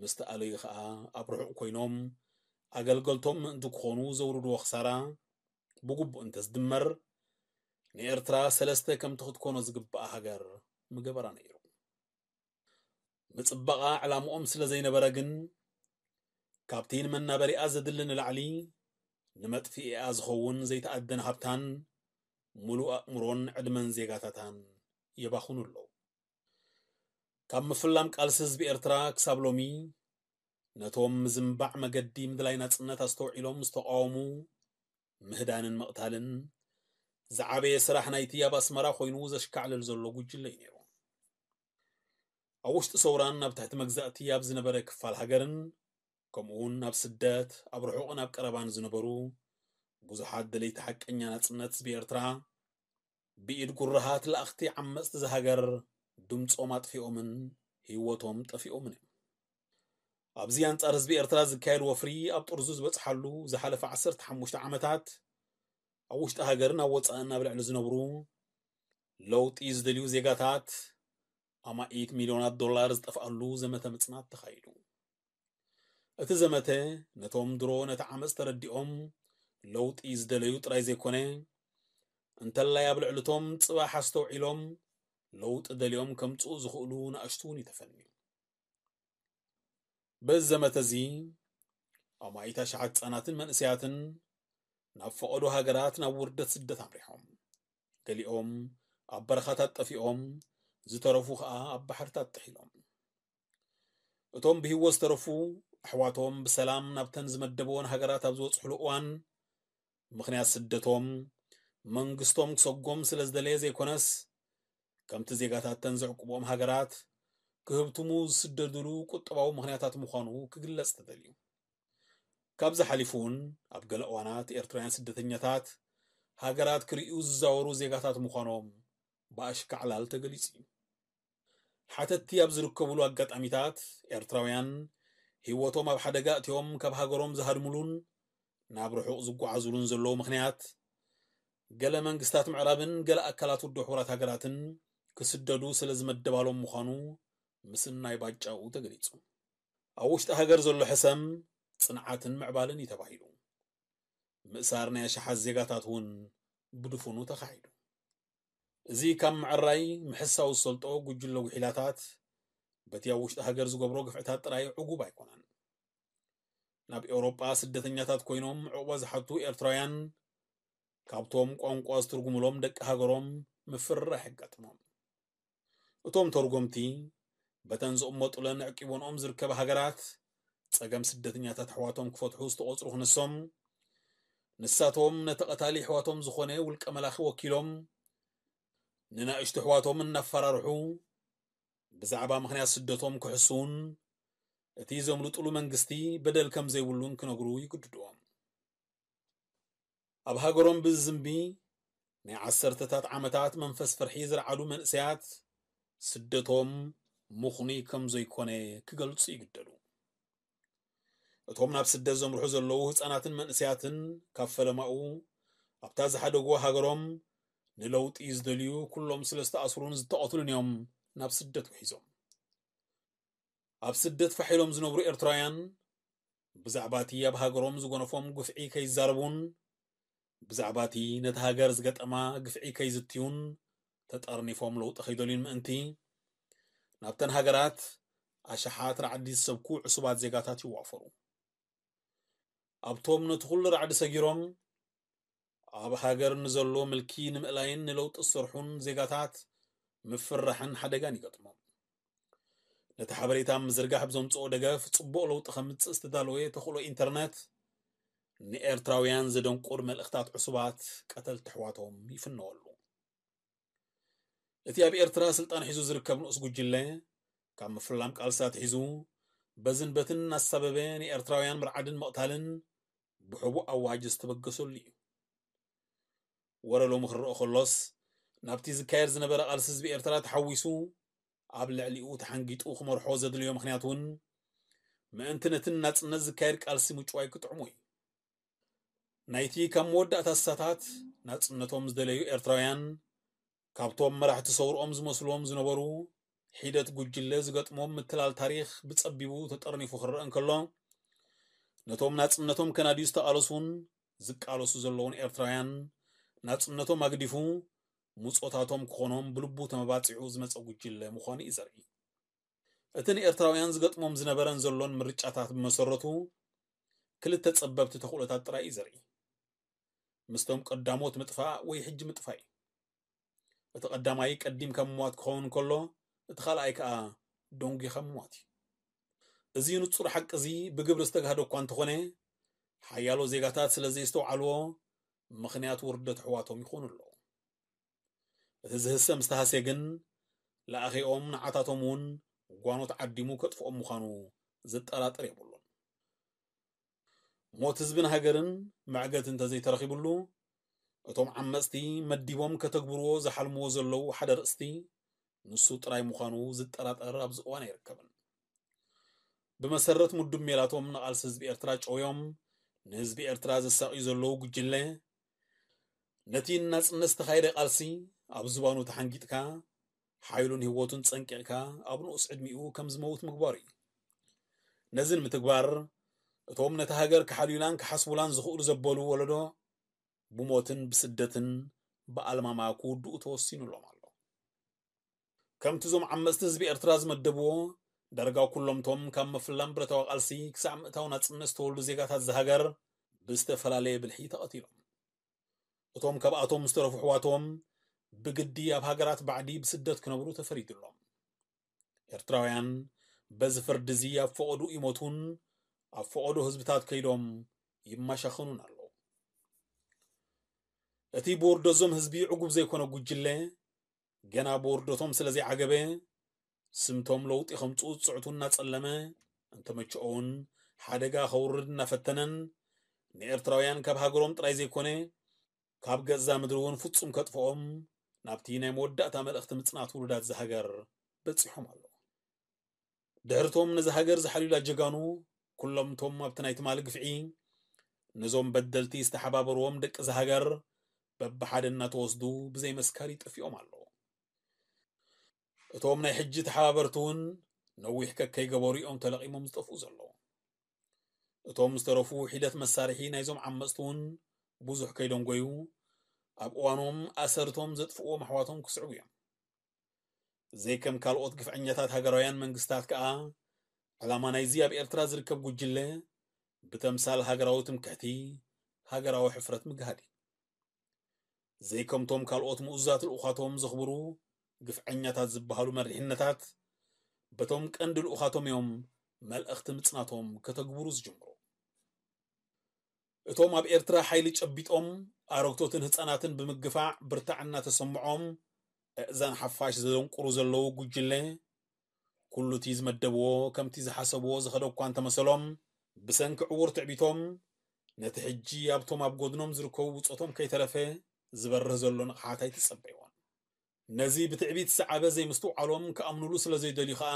ምስቲ ኣለዩ ኸኣ ኣብ ርሑቕ ኮይኖም ኣገልገልቶም ምእንቲ ክኾኑ ዘውርድዎ ክሳራ ብግቡእ እንተዝድመር፣ ንኤርትራ ሰለስተ ከምቲ ክትኮኖ ዝግብኣ ሃገር ምገበራ ነይሩ። ምጽባቓ ዕላምኦም ስለ ዘይነበረ ግን፣ ካብቲ ንመናበሪኣ ዘድሊ ንላዕሊ፣ ንመጥፍኢኣ ዝኸውን ዘይተኣደነ ሃብታን፣ ምሉእ ኣእምሮን ዕድመን ዜጋታታን የባኽኑ ኣለዉ። ካብ ምፍላም ቃልሲ ህዝቢ ኤርትራ ክሳብ ሎሚ፣ ነቶም ምዝንባዕ መገዲ ምድላይ ናጽነት ኣስተውዒሎም ዝተቓወሙ ምህዳንን ምቕታልን ዝዓበየ ስራሕ ናይቲ ኣብ ኣስመራ ኮይኑ ዘሽካዕልል ዘሎ ጉጅለ እዩ ነይሩ። ኣብ ውሽጢ ሰውራን ኣብ ትሕቲ መግዛእቲ ኣብ ዝነበረ ክፋል ሃገርን፣ ከምኡውን ኣብ ስደት፣ ኣብ ርሑቕን ኣብ ቀረባን ዝነበሩ ብዙሓት ደለይቲ ሓቀኛ ናጽነት ህዝቢ ኤርትራ፣ ብኢድ ጉርሃት ለኣኽቲ ዓመጽቲ እዛ ሃገር ድምጾም ኣጥፊኦምን ህይወቶም ጠፊኦምን እዮም። ኣብዚ ኣንጻር ህዝቢ ኤርትራ ዝካየድ ወፍሪ ኣብ ጥርዙ ዝበጽሓሉ ዝሓለፈ ዓሰርተ ሓሙሽተ ዓመታት፣ ኣብ ውሽጢ ሃገርን ኣብ ወጻእን ኣብ ልዕሊ ዝነብሩ ለውጢ ዝደልዩ ዜጋታት ኣማኢት ሚልዮናት ዶላር ዝጠፍኣሉ ዘመተ ምጽናት ተኻይዱ። እቲ ዘመተ ነቶም ድሮ ነቲ ዓመጽ ተረዲኦም ለውጢ ዝደለዩ ጥራይ ዘይኮነ፣ እንተላይ ኣብ ልዕሊቶም ጽባሕ ኣስተውዒሎም ለውጢ ደልዮም ከምጽኡ ዝኽእሉ ንኣሽቱ እውን እዩ ተፈንዩ። በዚ ዘመተ እዚ ኣማኢት ኣሽሓት ህጻናትን መንእሰያትን ናብ ፈቐዶ ሃገራት ናብ ውርደት ስደት ኣምሪሖም። ገሊኦም ኣብ በረኻታት ጠፊኦም፣ ዝተረፉ ኸኣ ኣብ ባሕርታት ጥሒሎም። እቶም ብህይወት ዝተረፉ ኣሕዋቶም ብሰላም ናብተን ዝመደብወን ሃገራት ኣብ ዝበጽሕሉ እዋን፣ ምኽንያት ስደቶም መንግስቶም ክሰጎም ስለ ዝደለየ ዘይኮነስ፣ ከምቲ ዜጋታተን ዘዕቁብኦም ሃገራት ክህብትሙ ዝስደድሉ ቁጠባዊ ምኽንያታት ምዃኑ ክግለጽ ተደልዩ። ካብዚ ሓሊፉ እውን ኣብ ገለ እዋናት ኤርትራውያን ስደተኛታት ሃገራት ክርእዩ ዝዛወሩ ዜጋታት ምዃኖም ብኣሽካዕላል ተገሊጹ እዩ። ሓተትቲ ኣብ ዝርከብሉ ኣጋጣሚታት፣ ኤርትራውያን ህይወቶም ኣብ ሓደጋ ኣእትዮም ካብ ሃገሮም ዝሃድምሉን ናብ ርሑቕ ዝጓዓዙሉን ዘለዉ ምኽንያት፣ ገለ መንግስታት ምዕራብን ገለ ኣካላት ውድብ ሕቡራት ሃገራትን ክስደዱ ስለ ዝመደባሎም ምዃኑ ምስናይ ባጫኡ ተገሊጹ። ኣብ ውሽጢ ሃገር ዘሎ ሕሰም ጽንዓትን ምዕባልን እዩ ተባሂሉ። ምእሳር ናይ ኣሽሓት ዜጋታት እውን ብድፉኑ ተኻሂዱ። እዚ ካብ ምዕራይ ምሕሳው ዝሰልጦ ጉጅለ ጉሒላታት በቲ ኣብ ውሽጢ ሃገር ዝገብሮ ግፍዕታት ጥራይ ዕጉብ ኣይኮነን። ናብ ኤውሮጳ ስደተኛታት ኮይኖም ዕቑባ ዝሓቱ ኤርትራውያን ካብቶም ቋንቋ ዝትርጉምሎም ደቂ ሃገሮም ምፍርራሕ የጋጥሞም። እቶም ተርጎምቲ በተን ዝቕመጡለን ዕቂቦንኦም ዝርከባ ሃገራት ጸገም ስደተኛታት ኣሕዋቶም ክፈትሑ ዝተቖጽሩ ክነሶም፣ ንሳቶም ነቲ ቀታሊ ኣሕዋቶም ዝኾነ ውልቀ መላኺ ወኪሎም ንናእሽቱ ኣሕዋቶም እናፈራርሑ ብዛዕባ ምኽንያት ስደቶም ክሕስዉን እቲ ዘምልጡሉ መንግስቲ በደል ከም ዘይብሉን ክነግሩ ይግድድዎም። ኣብ ሃገሮም ብዝዝንቢ ናይ ዓሰርተታት ዓመታት መንፈስ ፍርሒ ዝረዓዱ መንእሰያት ስደቶም ምኹኑይ ከም ዘይኮነ ክገልጹ ይግደዱ። እቶም ናብ ስደት ዘምርሑ ዘለዉ ህጻናትን መንእሰያትን ካብ ፈለማኡ ኣብታ ዝሓደግዎ ሃገሮም ንለውጢ ዝደልዩ ኩሎም ስለ ዝተኣስሩን ዝተቐትሉን እዮም ናብ ስደት ውሒዞም። ኣብ ስደት ፋሕ ኢሎም ዝነብሩ ኤርትራውያን ብዛዕባ እቲ ኣብ ሃገሮም ዝጎነፎም ግፍዒ ከይዛረቡን ብዛዕባ እቲ ነቲ ሃገር ዝገጠማ ግፍዒ ከይዝትዩን ተጠርኒፎም ለውጢ ከይደልዩን ምእንቲ ናብተን ሃገራት ኣሽሓት ራዕዲ ዝሰብኩ ዕሱባት ዜጋታት ይዋፈሩ። ኣብቶም ነቲ ኩሉ ራዕዲ ሰጊሮም ኣብ ሃገር ንዘሎ ምልኪ ንምእላይን ንለውጢ ዝሰርሑን ዜጋታት ምፍርራሕን ሓደጋን ይገጥሞም። ነቲ ሓበሬታ ምዝርጋሕ ብዘምጽኦ ደገፍ ጽቡቕ ለውጢ ከምጽእ ዝተዳለወ ተኽእሎ ኢንተርነት ንኤርትራውያን ዘደንቁር መልእኽታት ዕሱባት ቀተልቲ ኣሕዋቶም ይፍነወሉ። እቲ ኣብ ኤርትራ ስልጣን ሒዙ ዝርከብ ንኡስ ጉጅለ ካብ ምፍላም ቃልሲ ኣትሒዙ በዝን በትን እናሳበበ ንኤርትራውያን ምርዓድን ምቕታልን ብሕቡእ ኣዋጅ ዝተበገሰሉ እዩ። ወረ ሎሚ ክረኦ ከሎስ ናብቲ ዝካየድ ዝነበረ ቃልሲ ህዝቢ ኤርትራ ተሓዊሱ ኣብ ልዕሊኡ ተሓንጊጡ ክመርሖ ዘድልዮ ምኽንያት እውን ምእንቲ ነቲ ናጽነት ዝካየድ ቃልሲ ምጭዋይ ክጥዕሞ እዩ። ናይቲ ካብ መወዳእታ ሳታት ናጽነቶም ዝደለዩ ኤርትራውያን ካብቶም መራሕቲ ሰውርኦም ዝመስልዎም ዝነበሩ ሒደት ጉጅለ ዝገጥሞም ምትላል ታሪኽ ብጸቢቡ ተጠርኒፉ ክረአ እንከሎ ነቶም ናጽነቶም ከናድዩ ዝተቓለሱን ዝቃለሱ ዘለውን ኤርትራውያን ናጽነቶም ኣግዲፉ ምጾታቶም ክኾኖም ብልቡ ተመባጺዑ ዝመጸ ጉጅለ ምዃኑ እዩ ዘርኢ። እቲ ንኤርትራውያን ዝገጥሞም ዝነበረን ዘሎን ምርጫታት ብመሰረቱ ክልተ ጸበብቲ ተኽእሎታት ጥራይ እዩ ዘርኢ። ምስቶም ቀዳሞት ምጥፋእ ወይ ሕጂ ምጥፋእ እዩ። እቲ ቀዳማይ ቀዲምካ ምሟት ክኸውን ከሎ እቲ ካልኣይ ከኣ ደንጒኻ ምሟት እዩ። እዚ ንጹር ሓቂ እዚ ብግብሪ ዝተጋህደ እኳ እንተኾነ ሓያሎ ዜጋታት ስለ ዘየስተውዓልዎ ምኽንያት ውርደት ኣሕዋቶም ይኾኑ ኣለዉ። እቲ ዝህሰ ምስ ተሃስየ ግን ለኣኺኦም ንዓታቶም እውን ጓኖት ዓዲሙ ከጥፍኦም ምዃኑ ዘጠራጥር የብሉን። ሞት ህዝብን ሃገርን መዕገቲ እንተዘይተረኺብሉ እቶም ዓመፅቲ መዲቦም ከተግብርዎ ዝሓልምዎ ዘለዉ ሓደ ርእስቲ ንሱ ጥራይ ምዃኑ ዝጠራጠር ኣብዚ እዋን ኣይርከብን። ብመሰረት ምዱብ ሜላቶም ንቓልሲ ህዝቢ ኤርትራ ጨውዮም ንህዝቢ ኤርትራ ዘሳቕዩ ዘለዉ ጉጅለ ነቲ ናጽነት ዝተኻየደ ቃልሲ ኣብ ዝባኑ ተሓንጊጥካ ሓይሉን ህይወቱን ጸንቂቕካ ኣብ ንኡስ ዕድሚኡ ከም ዝመውት ምግባሩ እዩ። ነዚ ንምትግባር እቶም ነታ ሃገር ክሓልዩላን ክሓስቡላን ዝኽእሉ ዘበሉ ወለዶ ብሞትን ብስደትን ብኣልማማ ክውድኡ ተወሲኑሎም ኣሎ። ከምቲ እዞም ዓመፅቲ ህዝቢ ኤርትራ ዝመደብዎ ዳርጋ ኩሎምቶም ካብ ምፍላም ብረታዊ ቃልሲ ክሳዕ ምእታው ናጽነት ዝተወልዱ ዜጋታት ዝሃገር ብዝተፈላለየ ብልሒ ተቐቲሎም። እቶም ካብኣቶም ዝተረፉ ኣሕዋቶም ብግዲ ኣብ ሃገራት ባዕዲ ብስደት ክነብሩ ተፈሪዱሎም። ኤርትራውያን በዚ ፍርዲ እዚ ኣብ ፈቐዱ ይሞቱን ኣብ ፈቐዶ ህዝብታት ከይዶም ይመሻኸኑን ኣለዉ። እቲ ብውርደዞም ህዝቢ ዕጉብ ዘይኮነ ጉጅለ ገና ብውርደቶም ስለ ዘይዓገበ ስምቶም ለውጢ ከምጽኡ ዝጽዕቱ እናጸለመ እንተመቸኦ እውን ሓደጋ ከውርድ እናፈተነን ንኤርትራውያን ካብ ሃገሮም ጥራይ ዘይኮነ ካብ ገዛ ምድሪ እውን ፍጹም ከጥፍኦም ናብቲ ናይ መወዳእታ መልእኽቲ ምጽናት ውሉዳት ዝሃገር በጺሖም ኣለዉ። ድሕርቶም ነዚ ሃገር ዝሓልዩላ ጀጋኑ ኩሎም እቶም ኣብቲ ናይ ትማሊ ግፍዒ ነዞም በደልቲ ዝተሓባበርዎም ደቂ ዝሃገር በብሓደ እናተወስዱ ብዘይ መስካሪ ጠፊኦም ኣለዉ። እቶም ናይ ሕጂ ተሓባበርቲ እውን ነዊሕ ከከይገበሩ እዮም ተለቒሞም ዝጠፍኡ ዘለዉ። እቶም ዝተረፉ ሒደት መሳርሒ ናይዞም ዓመፅቲ እውን ብዙሕ ከይደንጎዩ ኣብ እዋኖም ኣሰርቶም ዘጥፍእዎም ኣሕዋቶም ክስዕቡ እዮም። ዘይከም ካልኦት ግፍዐኛታት ሃገራውያን መንግስታት ከኣ ዕላማ ናይዚ ኣብ ኤርትራ ዝርከብ ጉጅለ ብተምሳል ሃገራዊ ትምክሕቲ፣ ሃገራዊ ሕፍረት ምግሃድ እዩ። ዘይከምቶም ካልኦት ምኡዛት ልኡኻቶም ዘኽብሩ ግፍዐኛታት ዝበሃሉ መሪሕነታት በቶም ቀንዲ ልኡኻቶም እዮም መልእኽቲ ምጽናቶም ከተግብሩ ዝጅምሩ። እቶም ኣብ ኤርትራ ሓይሊ ጨቢጦም ኣረግቶትን ህጻናትን ብምግፋዕ ብርታዕ እናተሰምዖም እእዛን ሓፋሽ ዘደንቁሩ ዘለዉ ጉጅለ ኩሉ እቲ ዝመደብዎ ከምቲ ዝሓሰብዎ ዝኸደ እኳ እንተመሰሎም ብሰንኪ ዕዉር ትዕቢቶም ነቲ ሕጂ ኣብቶም ኣብ ጎድኖም ዝርከቡ ብጾቶም ከይተረፈ ዝበርህ ዘሎ ንቕሓት ኣይትጸበይዎን። ነዚ ብትዕቢት ዝሰዓበ ዘይምስትውዓሎም ክኣምኑሉ ስለ ዘይደልዩ ኸኣ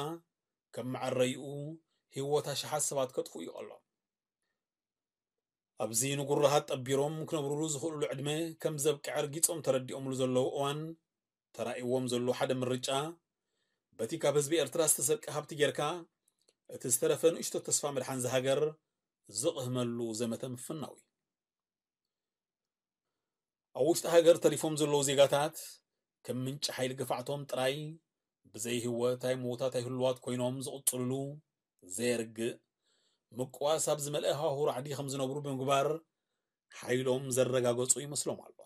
ከም መዐረይኡ ህይወት ኣሽሓት ሰባት ከጥፍኡ ይቐሎም። ኣብዚ ንጉራሃት ጠቢሮም ክነብሩሉ ዝኽእሉሉ ዕድመ ከም ዘብቅዐ ርጊጾም ተረዲኦምሉ ዘለዉ እዋን ተራእይዎም ዘሎ ሓደ ምርጫ በቲ ካብ ህዝቢ ኤርትራ ዝተሰርቀ ሃብቲ ጌርካ እቲ ዝተረፈ ንእሽቶ ተስፋ ምድሓን ዝሃገር ዝቕህመሉ ዘመተ ምፍናው እዩ። ኣብ ውሽጢ ሃገር ተሪፎም ዘለዉ ዜጋታት ከም ምንጪ ሓይሊ ግፋዕቶም ጥራይ ብዘይ ህይወት ኣይምዉታት ኣይህልዋት ኮይኖም ዝቕጽልሉ ዘየርግእ ምቅዋስ ኣብ ዝመልአ ሃዋሁ ራዕዲ ከም ዝነብሩ ብምግባር ሓይሎም ዘረጋገጹ ይመስሎም ኣሎ።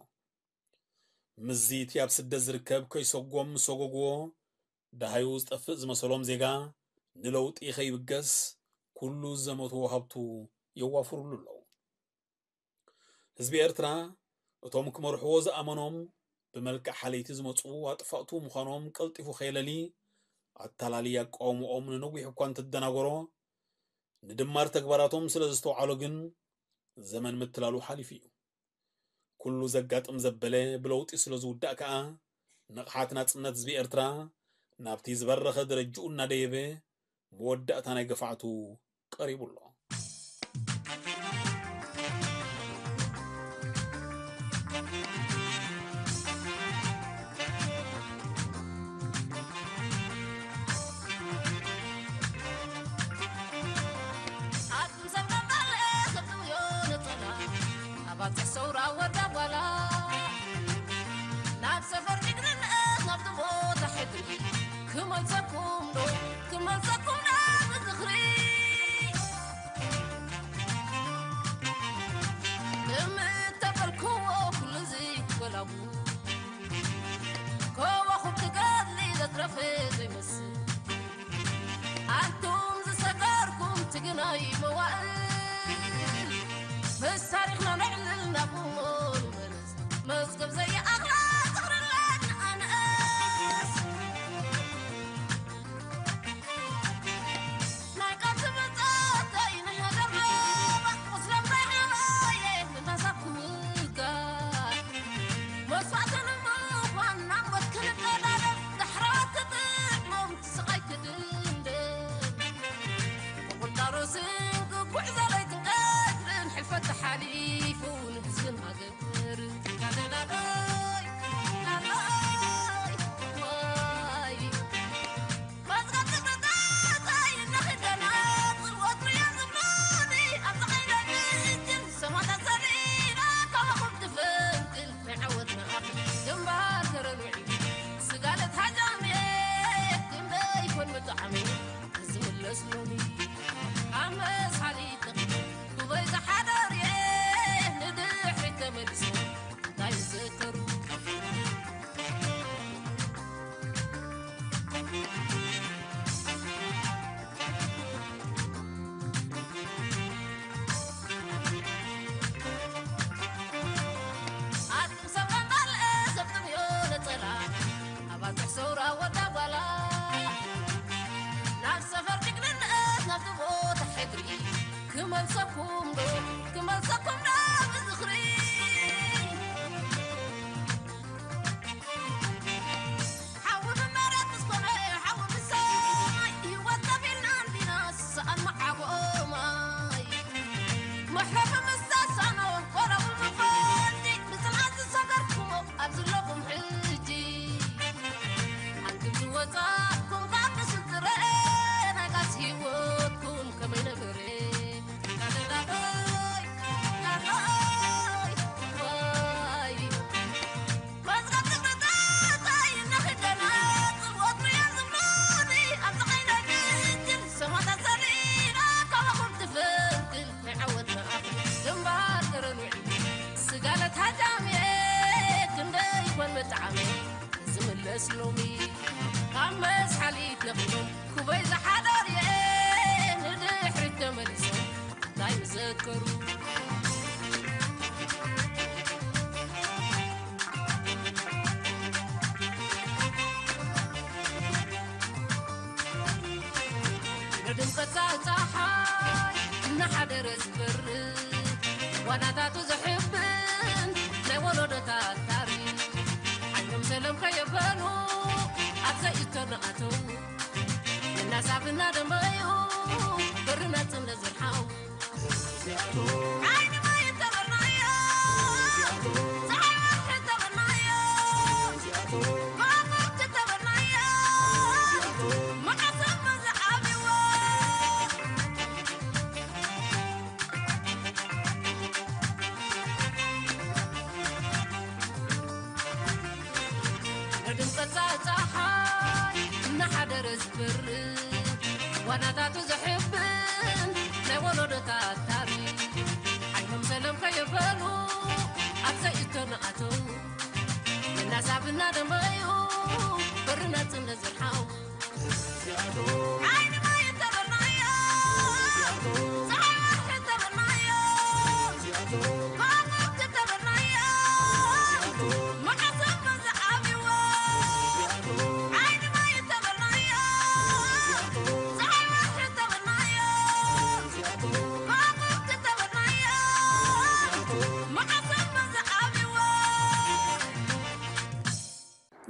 ምስዚ እቲ ኣብ ስደት ዝርከብ ከይሰጎም ዝሰጎግዎ ደሃዩ ዝጠፍእ ዝመሰሎም ዜጋ ንለውጢ ከይብገስ ኩሉ ዝዘመትዎ ሃብቱ የዋፍሩሉ ኣለዉ። ህዝቢ ኤርትራ እቶም ክመርሕዎ ዝኣመኖም ብመልክዕ ሓለይቲ ዝመጹ ኣጥፋእቱ ምዃኖም ቀልጢፉ ከየለሊ ኣታላሊ ኣቃውምኦም ንነዊሕ እኳ እንተደናገሮ ንድማር ተግባራቶም ስለ ዝተውዓሎ ግን ዘመን ምትላሉ ሓሊፉ እዩ። ኩሉ ዘጋጥም ዘበለ ብለውጢ ስለ ዝውዳእ ከኣ ንቕሓት ናጽነት ህዝቢ ኤርትራ ናብቲ ዝበረኸ ደረጅኡ እናደየበ መወዳእታ ናይ ገፋዕቱ ቀሪቡ ኣሎ። ኣቱም ሰብ ደባለ ሰብትውዮ ነጸላ ኣባጽሕ ሰውራ ወዳ ጓላ ናብ ሰፈር ጅግንነት ናብቲ ቦታ ሕድሪ ክመልሰኩም ዶ ክመልሰኩም ዶ ብዝኽሪ እምተበልክዎ ኩሉ እዚ ክበላቡ ከዋኹብ ትገድሊ ዘትረፈ ዘይመስል ኣንቱም ዝሰገርኩም ትግናይ መዋእል ምስ ታሪኽና ነዕልል ናብ እሞ ንመለስ መዝገብ ዘይኣኽላ ትኽርለን ኣንእስ ናይ ቃልሲ ብልጸት ዘይንሕደር ቁስሎም ዘይሕወየ ንመሳብ ክውጋእ መስዋእቲ ንምዃን ናብ ሞት ክንቀዳደም ዳሕረዋት ክጥዕሞም ስቓይ ክድንድን ብቁንጣሮ ስንቂ ጉዕዞ እናሓደረ ዝፈርድ ዋናታቱ ዘሕብን ናይ ወለዶታት ታሪኽ። ዓይኖም ሰለም ከየበሉ ኣብ ዘእቶ እናኣተዉ፣ እናሳብ እናደመዩ በሪ ናጽነት ዘርሓዉ።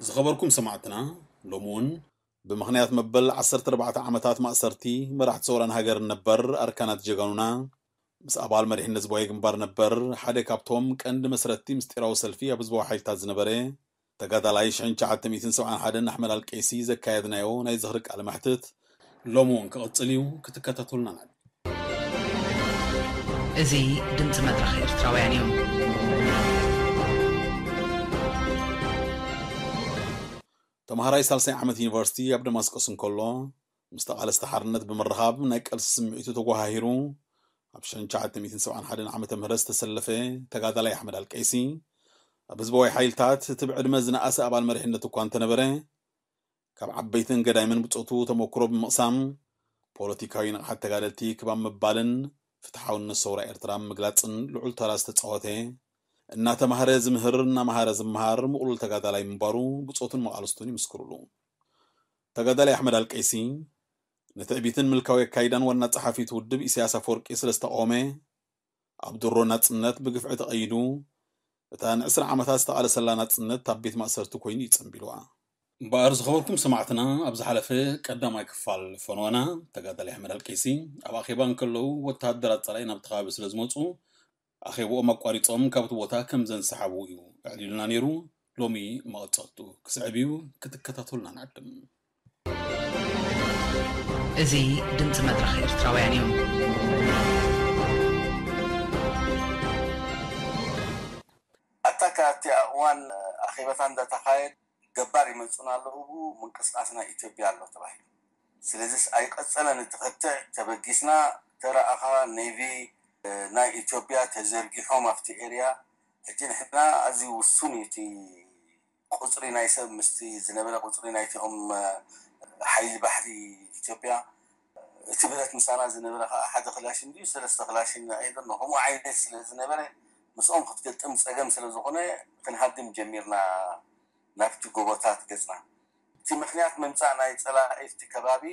ዝኸበርኩም ሰማዕትና፣ ሎሚ እውን ብምኽንያት መበል ዓሰርተ ኣርባዕተ ዓመታት ማእሰርቲ መራሕቲ ሰውራን ሃገርን ነበር ኣርካናት ጀጋኑና፣ ምስ ኣባል መሪሕነት ዝባዊ ግንባር ነበር ሓደ ካብቶም ቀንዲ መስረትቲ ምስጢራዊ ሰልፊ ኣብ ህዝባዊ ሓይልታት ዝነበረ ተጋዳላይ ሽሕን ትሽዓተ ሚእትን ሰብዓን ሓደን ኣሕመድ ኣልቀይሲ ዘካየድናዮ ናይ ዝኽሪ ቃለ መሕትት ሎሚ እውን ክቕጽል እዩ። ክትከታተሉና ንዓል። እዚ ድምፂ መድረኽ ኤርትራውያን እዩ። ተምሃራይ ሳልሳይ ዓመት ዩኒቨርሲቲ ኣብ ደማስቆስ እንከሎ፣ ምስ ተቓለስቲ ሓርነት ብምርኻብ ናይ ቃልሲ ስምዒቱ ተጓሃሂሩ፣ ኣብ ሽሕን ትሽዓተ ሚእትን ሰብዓን ሓደን ዓመተ ምህረት ዝተሰለፈ ተጋዳላይ ኣሕመድ ኣልቀይሲ፣ ኣብ ህዝባዊ ሓይልታት እቲ ብዕድመ ዝነኣሰ ኣባል መሪሕነት እኳ እንተነበረ፣ ካብ ዓበይትን ገዳይምን ብጾቱ ተመኩሮ ብምቕሳም፣ ፖለቲካዊ ንቕሓት ተጋደልቲ ክባብ ምባልን ፍትሓውነት ሰውራ ኤርትራ ኣብ ምግላጽን ልዑል ተራ ዝተጻወተ፣ እናተማህረ ዝምህር፣ እናመሃረ ዝመሃር ምቕሉል ተጋዳላይ ምንባሩ ብጾቱን መቓልስቱን ይምስክሩሉ። ተጋዳላይ ኣሕመድ ኣልቀይሲ፣ ንትዕቢትን ምልካዊ ኣካይዳን ዋና ጸሓፊ እቲ ውድብ ኢሳያስ ኣፈወርቂ ስለ ዝተቓወመ፣ ኣብ ድሮ ናጽነት ብግፍዒ ተቐይዱ፣ እታ ንዕስራ ዓመታት ዝተቓለሰላ ናጽነት ኣብ ቤት ማእሰርቲ ኮይኑ እዩ ጸንቢልዋ። እምበኣር ዝኸበርኩም ሰማዕትና፣ ኣብ ዝሓለፈ ቀዳማይ ክፋል ፈነወና፣ ተጋዳላይ ኣሕመድ ኣልቀይሲ ኣብ ኣኼባ እንከለዉ ወተሃደራት ጸላኢ ናብቲ ከባቢ ስለ ዝመጹ፣ ኣኼብኦም ኣቋሪጾም ካብቲ ቦታ ከም ዘንሰሓቡ እዩ ኣዕሊሉና ነይሩ። ሎሚ መቐጸልቱ ክስዕብ እዩ፣ ክትከታተሉና ንዕድም። እዚ ድምፂ መድረኽ ኤርትራውያን እዩ። ኣታ ካብቲ እዋን ኣኼባታት እንዳተኻየድ ገባር ይመጹና ኣለዉ፣ ምንቅስቃስ ናይ ኢትዮጵያ ኣሎ ተባሂሉ። ስለዚስ ኣይቀጸለን፣ እቲ ክትዕ ተበጊስና፣ ተረኣኻ ኔቪ ናይ ኢትዮጵያ ተዘርጊሖም ኣብቲ ኤርያ። ሕጂ ንሕና ኣዝዩ ውሱን እዩ እቲ ቁጽሪ ናይ ሰብ ምስቲ ዝነበረ ቁጽሪ ናይቲኦም ሓይሊ ባሕሪ ኢትዮጵያ። እቲ ብረት ምሳና ዝነበረ ከዓ ሓደ ክላሽን ድዩ ሰለስተ ክላሽን ኣይደኖ ከምኡ ዓይነት ስለ ዝነበረ ምስኦም ክትገጥም ጸገም ስለ ዝኾነ ክንሃድም ጀሚርና ናብቲ ጎቦታት ገጽና። እቲ ምኽንያት ምምጻእ ናይ ጸላኢ እቲ ከባቢ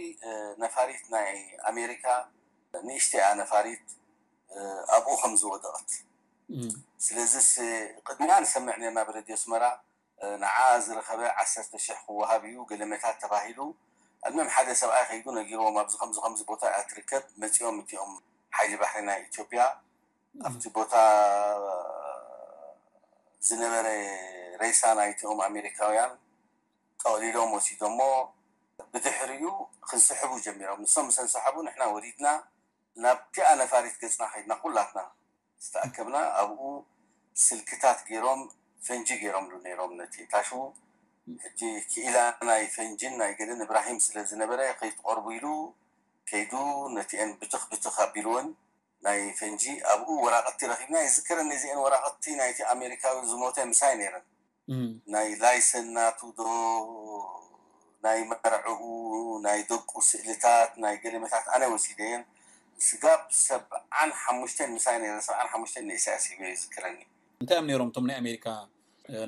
ነፋሪት ናይ ኣሜሪካ ንእሽተያ ነፋሪት ኣብኡ ከም ዝወደቐት። ስለዚስ ቅድሚያ ንሰምዕ ነርና ብረድዮ ኣስመራ ንዓ ዝረኸበ ዓሰርተ ሽሕ ክወሃብ እዩ ገለመታት ተባሂሉ። ኣልመም ሓደ ሰብኣይ ከይዱ ነጊርዎም ኣብዚ ከምዚ ከምዚ ቦታ እያ ትርከብ መጺኦም እቲኦም ሓይሊ ባሕሪ ናይ ኢትዮጵያ ኣብቲ ቦታ ዝነበረ ሬሳ ናይቲኦም ኣሜሪካውያን ጠቕሊሎም ወሲዶሞ። ብድሕሪኡ ክንስሕቡ ጀሚሮም። ንሶም ምስ ኣንሰሓቡ ንሕና ወሪድና ናብቲኣ ነፋሪት ገጽና ከይድና ኩላትና ዝተኣከብና ኣብኡ ስልክታት ገይሮም ፈንጂ ገይሮምሉ ነይሮም ነቲ ታሹ። ሕጂ ክኢላ ናይ ፈንጅን ናይ ገለን እብራሂም ስለ ዝነበረ ከይትቐርቡ ኢሉ ከይዱ ነቲአን ብትኽ ብትኽ ኣቢልወን ናይ ፈንጂ ኣብኡ ወራቐቲ ረኺብና። ይዝከረኒ እዚአን ወራቐቲ ናይቲ ኣሜሪካዊ ዝሞተ ምሳይ ነይረን። ናይ ላይሰን ናቱ ዶ ናይ መርዕኡ ናይ ደቁ ስእልታት ናይ ገለመታት ኣነ ወሲደየን። ስጋብ ሰብዓን ሓሙሽተን ምሳይ ነይረን፣ ሰብዓን ሓሙሽተን ንኢሳያስ ሂበ ይዝክረኒ። እንታይ እዮም ነይሮም እቶም ናይ ኣሜሪካ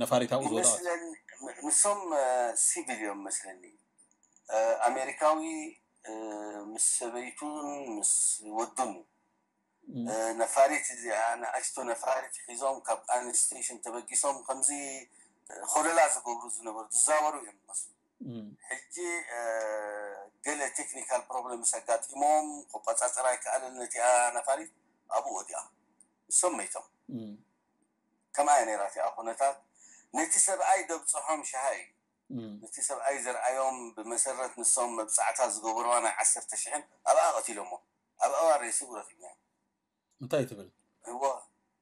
ነፋሪት ኣብኡ ዝወደቐት? ንሶም ሲቪል እዮም መስለኒ። ኣሜሪካዊ ምስ ሰበይቱን ምስ ወዱን እዩ። ነፋሪት እዚኣ ንኣሽቶ ነፋሪት ሒዞም ካብ ኣንስቴሽን ተበጊሶም ከምዚ ኮለላ ዝገብሩ ዝነበሩ ዝዛወሩ እዮም ዝመስሉ። ሕጂ ገለ ቴክኒካል ፕሮብለም ምስ ኣጋጢሞም ክቆፃፀር ኣይከኣልን ነቲኣ ነፋሪት ኣብኡ ወዲኣ እሶም መይቶም። ከምኣ እያ ነይራ እቲኣ ኩነታት። ነቲ ሰብኣይ ደብፅሖም ሸሃ እዩ። ነቲ ሰብኣይ ዘርኣዮም ብመሰረት ንሶም መብፃዕታ ዝገበርዋ ናይ ዓሰርተ ሽሕን ኣብኣ ቀቲሎሞ። ኣብ ኣዋ ሬስኡ ረኪብናዮ። እንታይ ትብል? እዎ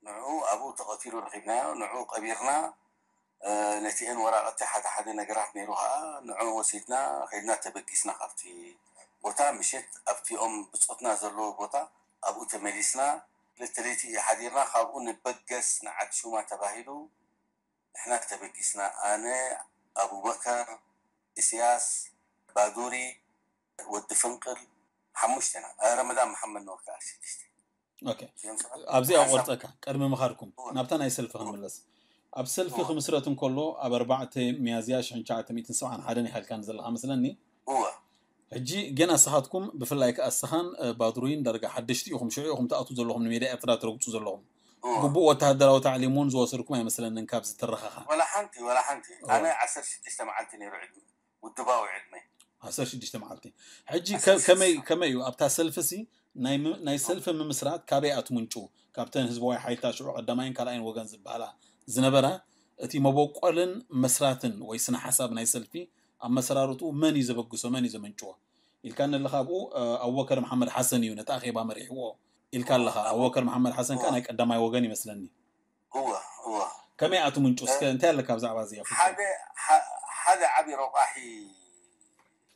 ንዕኡ ኣብኡ ተቐቲሉ ረኺብናዮ። ንዕኡ ቀቢርና። ነቲአን ወራቐቲ ሓደ ሓደ ነገራት ነይሩ ከዓ ንዕኡ ወሲድና ከይድና ተበጊስና ካብቲ ቦታ። ምሸት ኣብቲኦም ብፆትና ዘለዎ ቦታ ኣብኡ ተመሊስና። ክልተ ለይቲ ሓዲርና። ካብኡ ንበገስ ንዓዲ ሹማ ተባሂሉ ንሕና ተበጊስና። ኣነ፣ ኣቡበከር፣ እስያስ፣ ባዱሪ፣ ወዲ ፍንቅል ሓሙሽተና። ረመዳን መሓመድ ኖር ከዓ ሽዱሽተ። ኣብዚኣ ቆርፀካ ቅድሚ ምኻድኩም ናብታ ናይ ሰልፊ ክንምለስ። ኣብ ሰልፊ ክምስረት እንከሎ ኣብ ኣርባዕተ ሚያዝያ ሽሕን ትሽዓተ ሚእትን ሰብዓን ሓደን ኢኻ ኢልካኒ ዘለኻ መስለኒ። ሕጂ ገና ንስኻትኩም ብፍላይ ከኣ ንስኻን ባድሩይን ዳርጋ ሓደሽቲ ኢኹም፣ ሽዑ ኢኹም ትኣትዉ ዘለኹም ንሜዳ ኤርትራ ትረግጹ ዘለኹም። ግቡእ ወተሃደራዊ ታዕሊም እውን ዝወሰድኩም ኣይመስለንን ካብ ዝተረኸኻ። ወላ ሓንቲ ወላ ሓንቲ። ኣነ ዓሰርተ ሽዱሽተ መዓልቲ ነይሩ ዕድመ ውድባዊ ዕድመ። ዓሰርተ ሽዱሽተ መዓልቲ። ሕጂ ከመይ ከመይ እዩ ኣብታ ሰልፊ ሲ ናይ ሰልፊ ምምስራት ካበይ ኣትምንጩ? ካብተን ህዝባዊ ሓይልታት ሽዑ ቀዳማይን ካልኣይን ወገን ዝበሃላ ዝነበራ እቲ መበቆልን መስራትን ወይ ስነ ሓሳብ ናይ ሰልፊ ኣመሰራርትኡ መን እዩ ዘበግሶ መን እዩ ዘመንጭዎ ኢልካ ኣለኻ። ኣብኡ ኣቡበከር መሓመድ ሓሰን እዩ ነቲ ኣኼባ መሪሕዎ ኢልካ ኣለኻ። ኣቡበከር መሓመድ ሓሰን ከኣ ናይ ቀዳማይ ወገን ይመስለኒ። እወ እወ። ከመይ ኣቲ ምንጩ እስከ እንታይ ኣለካ ብዛዕባ እዚ ኣፍልጦ? ሓደ ሓደ ዓቢ ረቋሒ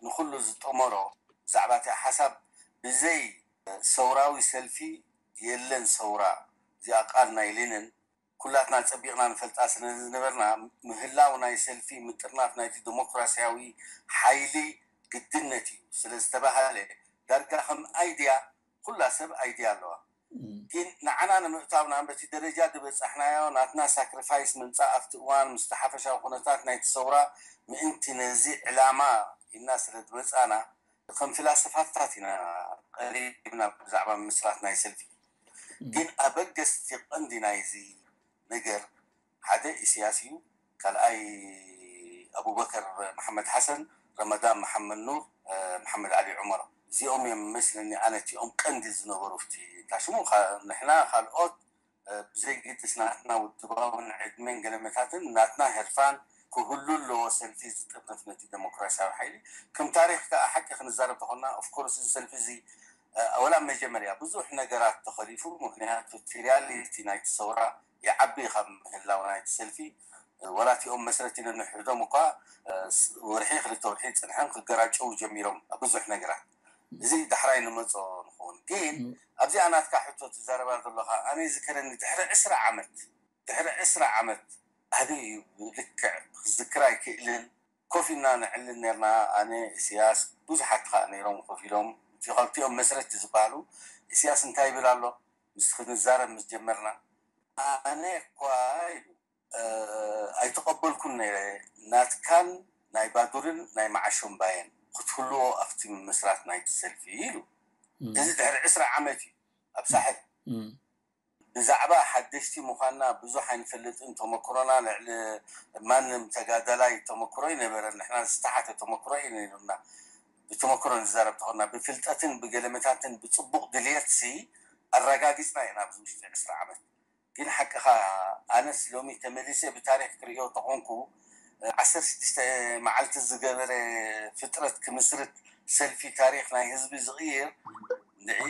ንኹሉ ዝጠመሮ ብዛዕባ እቲ ሓሳብ ብዘይ ሰውራዊ ሰልፊ የለን ሰውራ። እዚኣ ቃል ናይ ሌንን ኩላትና ጸቢቕና ንፈልጣ ስለ ዝነበርና ምህላው ናይ ሰልፊ ምጥርናፍ ናይቲ ዲሞክራሲያዊ ሓይሊ ግድነት እዩ ስለ ዝተባሃለ ዳርጋ ከም ኣይድያ ኩላ ሰብ ኣይድያ ኣለዋ። ግን ንዓና ንምእታው ናብ በቲ ደረጃ ዝበጻሕናዮ ናትና ሳክሪፋይስ ምምጻእ ኣብቲ እዋን ምስቲ ሓፈሻዊ ኩነታት ናይቲ ሰውራ ምእንቲ ነዚ ዕላማ ኢልና ስለ ዝመጻና ከም ፍላሰፋታት ኢና ቀሪብና ብዛዕባ ምስራት ናይ ሰልፊ። ግን ኣበገስቲ ቀንዲ ናይዚ ነገር ሓደ ኢስያስ እዩ፣ ካልኣይ ኣቡበከር መሓመድ ሓሰን፣ ረመዳን መሓመድ ኑር፣ መሓመድ ዓሊ ዑመር እዚኦም እዮም መስለኒ ኣነ እቲኦም ቀንዲ ዝነበሩ ፍቲ ታሽሙ ንሕና ካልኦት ብዘይግድስ ናትና ውድባውን ዕድሜን ገለመታትን ናትና ህርፋን ክህሉ ኣለዎ ሰልፊ ዝጥርንፍ ነቲ ዴሞክራሲያዊ ሓይሊ ከም ታሪክ ከዓ ሓቂ ክንዛረብ ተኾና ኦፍኮርስ እዚ ሰልፊ እዚ ወላ መጀመርያ ብዙሕ ነገራት ተኸሊፉ ምክንያቱ እቲ ሪያሊቲ ናይቲ ሰውራ ይዓቢ ካብ ምህላው ናይቲ ሰልፊ ወላ እቲኦም መስረቲ ነንሕዶም እኳ ወርሒ ክልተ ወርሒ ፅንሐም ክገራጨው ጀሚሮም ብዙሕ ነገራት እዚ ዳሕራይ ንመፆ ንኸውን ግን ኣብዚኣ ናትካ ሕቶ ትዛረባ ዘለኻ ኣነ ዝከረኒ ድሕሪ ዕስራ ዓመት ድሕሪ ዕስራ ዓመት ኣበይ እዩ ልክዕ ክዝክር ኣይክእልን ኮፍ ኢልና ንዕልል ነርና ኣነ እስያስ ብዙሓት ከዓ ነይሮም ኮፍ ኢሎም እቲ ካብቲኦም መስረቲ ዝበሃሉ እስያስ እንታይ ይብል ኣሎ ምስ ክንዛረብ ምስ ጀመርና ኣነ እኳ ኢሉ ኣይተቐበልኩን ነይረ ናትካን ናይ ባዱርን ናይ መዓሾምባየን ክትህልዎ ኣብቲ ምምስራት ናይቲ ሰልፊ ኢሉ እዚ ድሕሪ ዕስራ ዓመት እዩ ኣብ ሳሕል ብዛዕባ ሓደሽቲ ምዃንና ብዙሕ ኣይንፈልጥን ተመክሮና ልዕሊ ማንም ተጋዳላይ ተመክሮ ይነበረ ንሕና ዝተሓተ ተመክሮ እዩ ነይሩና ብተመክሮ ንዛረብ ተኾና ብፍልጠትን ብገለመታትን ብፅቡቕ ድልየት ሲ ኣረጋጊፅና ኢና ኣብዚ ውሽጢ ዕስራ ዓመት ግን ሓቅኻ ኣነስ ሎሚ ተመሊሰ ብታሪክ ክርእዮ ተኾንኩ ዓሰርተ ሽዱሽተ መዓልቲ ዝገበረ ፍጥረት ክምስርት ሰልፊ ታሪክ ናይ ህዝቢ ዝቕይር ንዒ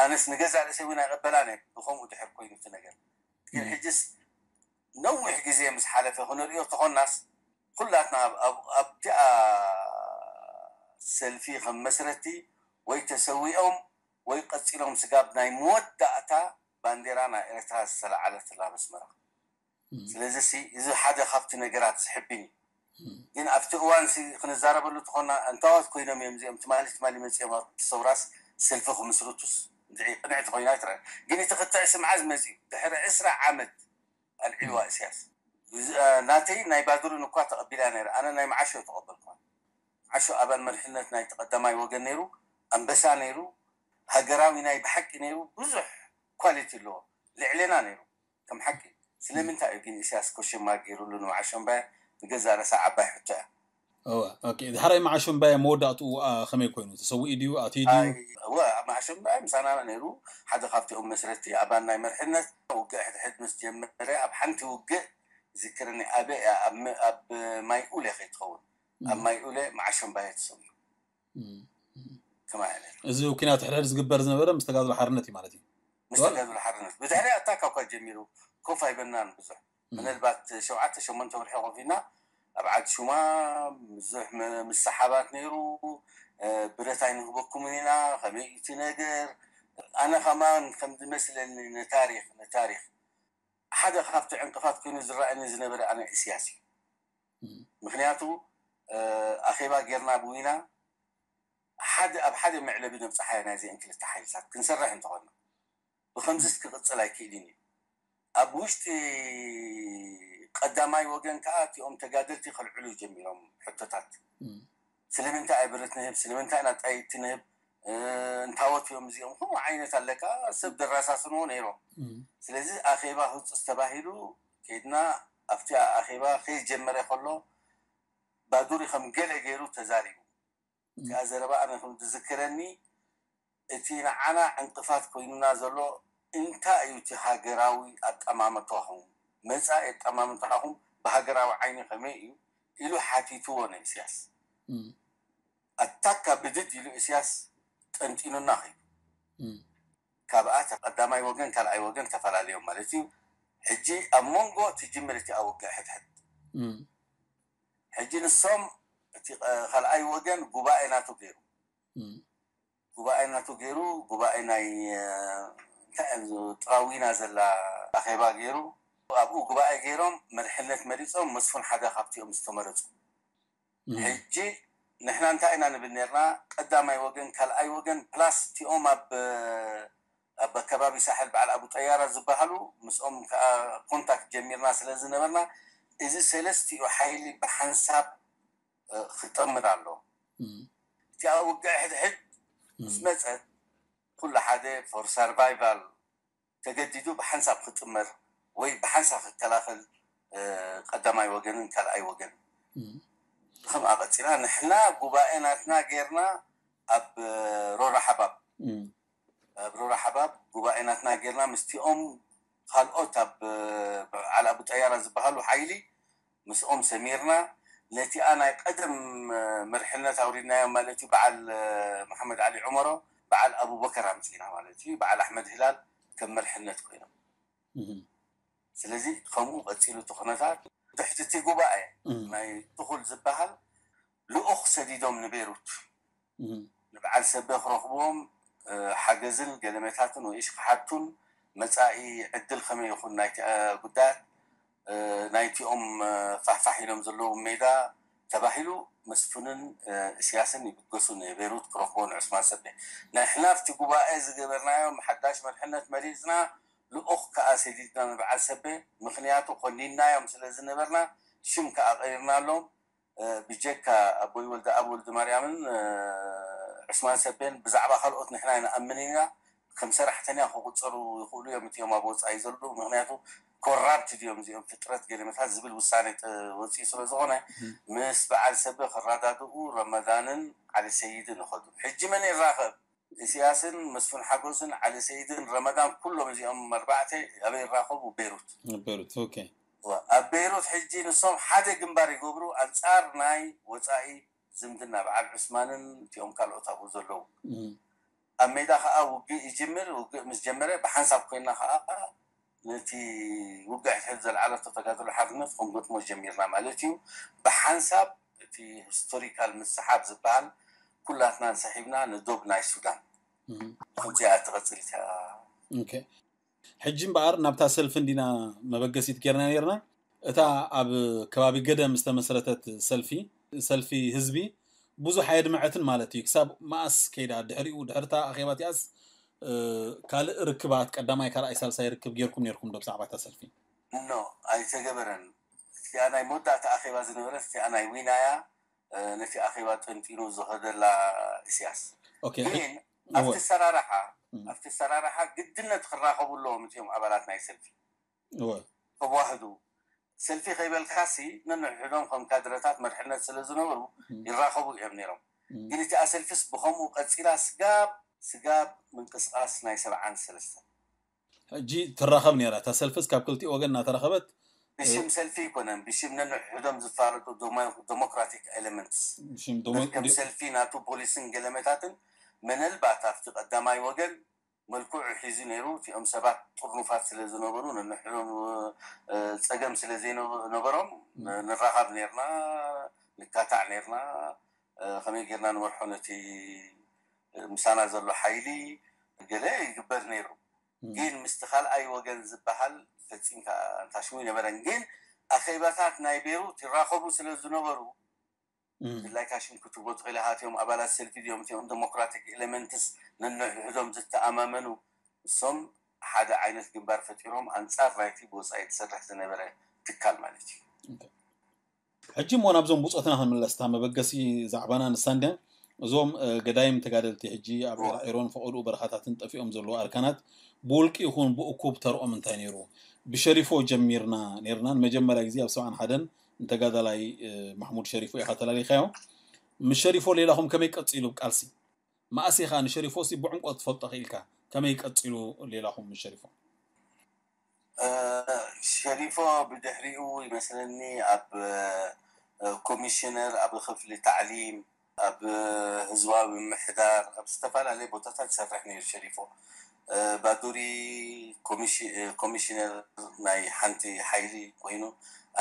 ኣነስ ንገዛ ርእሰ እውን ኣይቐበላን እየ ብኸምኡ ድሕር ኮይኑ እቲ ነገር ግን ሕጅስ ነዊሕ ግዜ ምስ ሓለፈ ክንርእዮ ተኾናስ ኩላትና ኣብቲኣ ሰልፊ ከም መስረቲ ወይ ተሰዊኦም ወይ ቀፂሎም ስጋብ ናይ መወዳእታ ባንዴራ ናይ ኤርትራ ዝተለዓለትላ መስመራ ስለዚ እዚ ሓደ ካብቲ ነገራት ዝሕብን እዩ ግን ኣብቲ እዋን ክንዛረበሉ ተኾና እንታወት ኮይኖም እዮም እዚኦም ትማሊ ትማሊ መፅኦም ኣብቲ ሰውራስ ሰልፊ ክምስርቱስ ቅንዕቲ ኮይና ትረአ ግን እቲ ክትዕ ስምዓ ዝመፅኡ ድሕሪ ዕስራ ዓመት ኣልዒልዋ እስያስ ናተይ ናይ ባዱርን እኳ ተቐቢላ ነይረ ኣነ ናይ መዓሾ ተቐበልኳ ዓሾ ኣባል መሪሕነት ናይ ተቐዳማይ ወገን ነይሩ ኣንበሳ ነይሩ ሃገራዊ ናይ ብሓቂ ነይሩ፣ ብዙሕ ኳሊቲ ኣለዎ፣ ልዕሌና ነይሩ ከም ሓቂ። ስለምንታይ እዩ ግን ኢሳያስ ኮሽን ማርክ ገይሩሉ ንመዓሾምባየ? ንገዛእ ርእሳ ዓባይ ሕቶ እያ። እወ፣ ኦኬ። ድሕራይ መዓሾምባየ መወዳእትኡ፣ አ፣ ከመይ ኮይኑ? ተሰዊኡ ድዩ? ኣትዩ ድዩ? ኣይ፣ እወ፣ ኣብ መዓሾምባየ ምሳና ነይሩ። ሓደ ካብቲኦም መስረቲ ኣባል ናይ መርሕነት ውግእ ሕድሕድ ምስ ጀመረ፣ ኣብ ሓንቲ ውግእ ዝክርኒ ኣበይ እያ? ኣብ ም-፣ ኣብ ማይ ኡለ ከይትኸውን። ኣብ ማይ ኡለ መዓሾምባየ ተሰዊኡ። ከማይ ነይሩ። እዚ ኩናት ሕድሕድ ዝግበር ዝነበረ ምስ ተጋድሎ ሓርነት እዩ ማለት እዩ። ምስ ተጋድሎ ሓርነት። ብድሕሪ ኣታካ እኳ ጀሚሩ፣ ኮፍ ኣይበልናን ብዙሕ። ምናልባት ሸውዓተ ሸሞንተ ወርሒ ኮፍ ኢልና ኣብ ዓዲ ሹማ ብዙሕ ም-፣ ምስሓባት ነይሩ። እ፣ ብረት ኣይንህበኩምን ኢና፣ ከመይ እዩ እቲ ነገር? ኣነ ከማን ከም ዝመስለኒ ንታሪኽ፣ ንታሪኽ ሓደ ካብቲ ዕንቅፋት ኮይኑ ዝረኣየኒ ዝነበረ ኣነ ኢሳያስ እዩ። ምክንያቱ፣ እ፣ ኣኼባ ጌርና ብዊና ሓደ፣ ኣብ ሓደ መዕለቢ ነብጽሓዮ ናይዚአን ክልተ ሓይልታት ክንሰርሕ እንተኾንና፣ ብኸምዚስ ክቕጽል ኣይክእልን እዩ። ኣብ ውሽጢ ቀዳማይ ወገን ከኣ እቲኦም ተጋደልቲ ከልዕሉ ጀሚሮም ሕቶታት። ስለምንታይ ኣይ ብረት ንህብ? ስለምንታይ ኢና ጣይቲ ንህብ? እ፣ እንታወት እዮም እዚኦም? ከምኡ ዓይነት ኣለካ፣ ሰብ ደራሳስንዎ ነይሮም። ስለዚ ኣኼባ ህጹጽ ተባሂሉ ከይድና፣ ኣብቲ ኣኼባ ከይጀመረ ከሎ ባዱሪ ከም ገለ ገይሩ ተዛሪቡ። እቲኣ ዘረባ ኣነ ከም ዝዝክረኒ፣ እቲ ንዓና ዕንቅፋት ኮይኑና ዘሎ እንታይ እዩ? እቲ ሃገራዊ ኣጠማምታኹም፣ መጻኢ ኣጠማምታኹም ብሃገራዊ ዓይኒ ከመይ እዩ? ኢሉ ሓቲትዎ ንኢሳያስ። ኣታካ ብድድ ኢሉ ኢሳያስ ጠንጢኑና ከይዱ። ካብኣ ቀዳማይ ወገን ካልኣይ ወገን ተፈላለዮም ማለት እዩ። ሕጂ ኣብ መንጎ ትጅምር እቲኣ ውግእ ሕድሕድ። ሕጂ ንሶም እቲ፣ እ፣ ካልኣይ ወገን ጉባኤ ናቱ ገይሩ። ጉባኤ ናቱ ገይሩ፣ ጉባኤ ናይ፣ እ፣ እንታይ እዮም፣ ጥራዊና ዘላ ኣኼባ ገይሩ። ኣብኡ ጉባኤ ገይሮም መሪሕነት መሪጾም፣ መስፉን ሓደ ካብቲኦም ዝተመረጹ። ሕጂ ንሕና እንታይ ኢና ንብል ነርና? ቀዳማይ ወገን፣ ካልኣይ ወገን፣ ፕላስ እቲኦም ኣብ፣ ኣብ ከባቢ ሳሕል በዓል ኣቡ ጠያራ ዝበሃሉ፣ ምስኦም ከኣ ኮንታክት ጀሚርና ስለ ዝነበርና፣ እዚ ሰለስቲኡ ሓይሊ ብሓንሳብ፣ እ፣ ክጠምር ኣሎ። እቲኣ ውግእ ሕድሕድ ምስ መጸት፣ ኩሉ ሓደ ፎር ሰርቫይቫል ተገዲዱ ብሓንሳብ ክጥመር ወይ ብሓንሳብ ክከላኸል፣ እ፣ ቀዳማይ ወገንን ካልኣይ ወገን። ብኸምኣ ቀጺልና ንሕና ጉባኤ ናትና ጌርና ኣብ፣ እ፣ ሮራ ሓባብ፣ ኣብ ሮራ ሓባብ ጉባኤ ናትና ጌርና ምስቲኦም ካልኦት ኣብ፣ እ፣ በዓል ኣቡ ጠያራ ዝበሃሉ ሓይሊ ምስኦም ሰሚርና ነቲኣ ናይ ቀደም፣ እ፣ መርሕነት ኣውሪድናዮም ማለት እዩ። በዓል፣ እ፣ መሓመድ ዓሊ ዑመሮ፣ በዓል ኣቡበከር ኣምጺና ማለት እዩ። በዓል ኣሕመድ ህላል ከም መርሕነት ኮይኖም። ስለዚ ከምኡ ቀጺሉ እቲ ኩነታት። ትሕቲ እቲ ጉባኤ ናይ ትኹል ዝበሃል ልኡኽ ሰዲዶም ንቤሩት። ንበዓል ሰበ ክረኽብዎም፣ እ፣ ሓገዝን ገለመታትን ወይሽ ክሓቱን መጻኢ ዕድል ከመይ ይኹን ናይቲ፣ እ፣ ጉዳያት፣ እ፣ ናይቲኦም፣ እ፣ ፋሕፋሕ ኢሎም ዘለዉ ሜዳ ተባሂሉ መስፍንን፣ እ፣ እስያስን ይብገሱ ንቤሩት ክረኽቦ ንዑስማን ሰበ። ንሕና ኣብቲ ጉባኤ ዝገበርናዮም ሓዳሽ መርሕነት መሪጽና፣ ልኡኽ ከኣ ሰዲድና ንበዓል ሰበ፣ ምኽንያቱ ኮኒንናዮም ስለ ዝነበርና ሽም ከኣ ቀይርናሎም። እ፣ ብጀካ ኣቦይ ወልደኣብ ወልደማርያምን፣ እ፣ ዑስማን ሰቤን ብዛዕባ ካልኦት ንሕና ኣይንኣምን ኢና፣ ከም ሰራሕተኛ ክቑጸሩ ይኽእሉ እዮም እቲኦም ኣብ ወጻኢ ዘለዉ፣ ምኽንያቱ ኮራፕትድ እዮም እዚኦም ፍጥረት ገለመታት ዝብል ውሳኔ ጥ-፣ ወጺኡ ስለ ዝኾነ፣ ምስ በዓል ሰበ ክረዳድኡ ረመዳንን ዓሊ ሰይድን ይኸዱ። ሕጂ መን ይራኸብ? ኢሳያስን መስፍን ሓጎስን ዓሊ ሰይድን ረመዳን ኩሎም እዚኦም ኣርባዕተ ኣበይ ይራኸቡ? ቤሩት። ቤሩት፣ ኦኬ። ኣብ ቤሩት ሕጂ ንሶም ሓደ ግንባር ይገብሩ ኣንጻር ናይ ወጻኢ ዝምድና በዓል ዑስማንን እቲኦም ካልኦት ኣብኡ ዘለዉ። ኣብ ሜዳ ከኣ ውግእ ይጅምር። ውግእ ምስ ጀመረ ብሓንሳብ ኮይና ከኣ ነቲ ውግእ ሕድሕድ ዘልዓለቶ ተጋድሎ ሓርነት ክንገጥሞ ጀሚርና ማለት እዩ። ብሓንሳብ እቲ ሂስቶሪካል ምስሓብ ዝበሃል ኩላትና እንሰሒብና ንዶብ ናይ ሱዳን። ከምዚኣ ትቐጽል እታ። ኦኬ። ሕጂ እምበኣር ናብታ ሰልፊ እንዲና መበገሲት ጌርና ኔርና። እታ ኣብ ከባቢ ገደም ዝተመስረተት ሰልፊ፣ ሰልፊ ህዝቢ ብዙሕ ኣየድመዐትን ማለት እዩ። ክሳብ መኣስ ከይዳ ድሕሪኡ፣ ድሕርታ ኣኼባ እቲኣስ፣ እ፣ ካልእ ርክባት፣ ቀዳማይ፣ ካልኣይ፣ ሳልሳይ ርክብ ጌርኩም ኔርኩም ዶ ብዛዕባ እታ ሰልፊ? ኖ፣ ኣይተገበረን። እቲኣ ናይ መወዳእታ ኣኼባ ዝነበረት እቲኣ ናይ ዊናያ፣ እ፣ ነቲ ኣኼባ ጠንጢኑ ዝኸደላ ኢሳያስ። ኦኬ። ግን ኣብቲ ሰራርሓ ኣብቲ ሰራርሓ ግድነት ክራኸቡ ኣለዎም እዚኦም ኣባላት ናይ ሰልፊ። ተዋህዱ ሰልፊ ከይበልካሲ ነንሕዶም ከም ካድረታት መርሕነት ስለ ዝነበሩ ይራኸቡ እዮም ነይሮም። ግን እቲኣ ሰልፊስ ብኸምኡ ቀፂላ ስጋብ ስጋብ ምንቅስቃስ ናይ ሰብዓን ሰለስተን ሕጂ ትራኸብ ነይራ። እታ ሰልፊስ ካብ ክልቲኡ ወገን እናተረኸበት ብሽም ሰልፊ ኣይኮነን፣ ብሽም ነንሕዶም ዝፋለጡ ዴሞክራቲክ ኤሌመንትስ ከም ሰልፊ ናቱ ፖሊስን ገለመታትን መነልባት ኣብቲ ቀዳማይ ወገን መልክዑ ሒዙ ነይሩ። እቲኦም ሰባት ጥርኑፋት ስለ ዝነበሩ ነንሕዶም ፀገም ስለ ዘይነበሮም ንራኸብ ነርና፣ ንካታዕ ነርና። ከመይ ጌርና ንመርሖ ነቲ ምሳና ዘሎ ሓይሊ ገለ ይግበር ነይሩ። ግን ምስቲ ካልኣይ ወገን ዝበሃል ፈፂምካ እንታሽሙ ይነበረን። ግን ኣኼባታት ናይ ቤሩት ይራኸቡ ስለ ዝነበሩ ድላይካ ሽም ክትቦ ትኽእል ኢኻ። እቲኦም ኣባላት ሰልፊ ድዮም እቲኦም ዴሞክራቲክ ኤሌመንትስ ነንሕዶም ዝተኣማመኑ እሶም ሓደ ዓይነት ግንባር ፈጢሮም ኣንጻር ናይቲ ብወፃኢ ትሰርሕ ዝነበረ ትካል ማለት እዩ። ሕጂ እሞ ናብዞም ብፆትና ክንምለስታ መበገሲ ዛዕባና ንሳ እንድያ። እዞም ገዳይም ተጋደልቲ ሕጂ ኣብ ኤሮን ፈቐድኡ በረኻታትን ጠፊኦም ዘለዉ ኣርካናት ብውልቂ ይኹን ብእኩብ ተርኦም እንታይ ነይሩ? ብሸሪፎ ጀሚርና ነርና ንመጀመርያ ግዜ ኣብ ሰብዓን ሓደን ንተጋዳላይ ማሕሙድ ሸሪፎ ኢኻ ተላሊኻዮ። ምስ ሸሪፎ ሌላኹም ከመይ ቀፂሉ ብቃልሲ? መኣስ ኢኻ ንሸሪፎ ሲ ብዕምቆት ትፈልጦ ክኢልካ? ከመይ ቀፂሉ ሌላኹም ምስ ሸሪፎ? ሸሪፎ ብድሕሪኡ ይመስለኒ ኣብ ኮሚሽነር ኣብ ክፍሊ ታዕሊም ኣብ ህዝባዊ ምምሕዳር ኣብ ዝተፈላለየ ቦታታት ይሰርሕ ነይሩ ሸሪፎ። ባዱሪ ኮሚሽነር ናይ ሓንቲ ሓይሊ ኮይኑ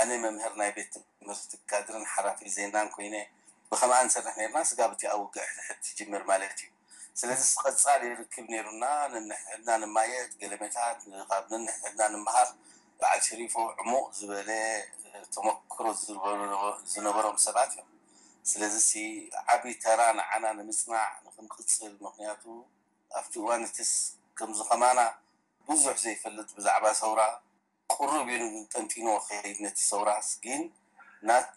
ኣነ መምህር ናይ ቤት ትምህርቲ ካድርን ሓላፊ ዜናን ኮይነ ብኸምኣ ንሰርሕ ነርና። ስጋብ እቲኣ ውግእ ሕድሕድ ትጅምር ማለት እዩ። ስለዚ ቀፃሊ ርክብ ነይሩና። ነንሕድና ንማየጥ ገለመታት ካብ ነንሕድና ንምሃር በዓል ሸሪፎ ዕሙቕ ዝበለ ተመክሮ ዝነበሮም ሰባት እዮም። ስለዚ ዓቢ ተራ ንዓና ንምፅናዕ ንክንቅፅል ምክንያቱ ኣብቲ እዋን እትስ ከምዚ ከማና ብዙሕ ዘይፈልጥ ብዛዕባ ሰውራ ቅሩብ ኢሉ ጠንጢንዎ ከይድ ነቲ ሰውራስ ግን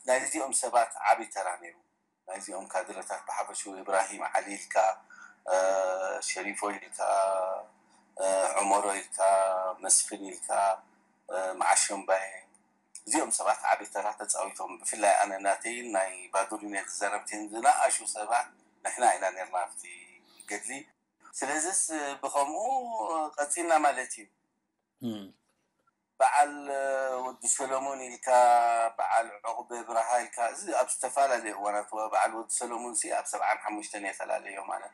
ናይዚኦም ሰባት ዓቢ ተራ ነይሩ። ናይዚኦም ካድረታት ብሓፈሽኡ ኢብራሂም ዓሊ ኢልካ ሸሪፎ ኢልካ ዑመሮ ኢልካ መስፍን ኢልካ መዓሾምባየ እዚኦም ሰባት ዓቢ ተራ ተፃዊቶም። ብፍላይ ኣነ ናተይን ናይ ባዱሪነት ዝዘረብትን ዝነኣሹ ሰባት ንሕና ኢና ነርና ኣብቲ ገድሊ። ስለዚስ ብኸምኡ ቀፂልና ማለት እዩ። በዓል ወዲ ሰሎሞን ኢልካ በዓል ዕቑበ ብርሃ ኢልካ እዚ ኣብ ዝተፈላለዩ እዋናት በዓል ወዲ ሰሎሞን ሲ ኣብ ሰብዓን ሓሙሽተን እየ ተላለዮ ማለት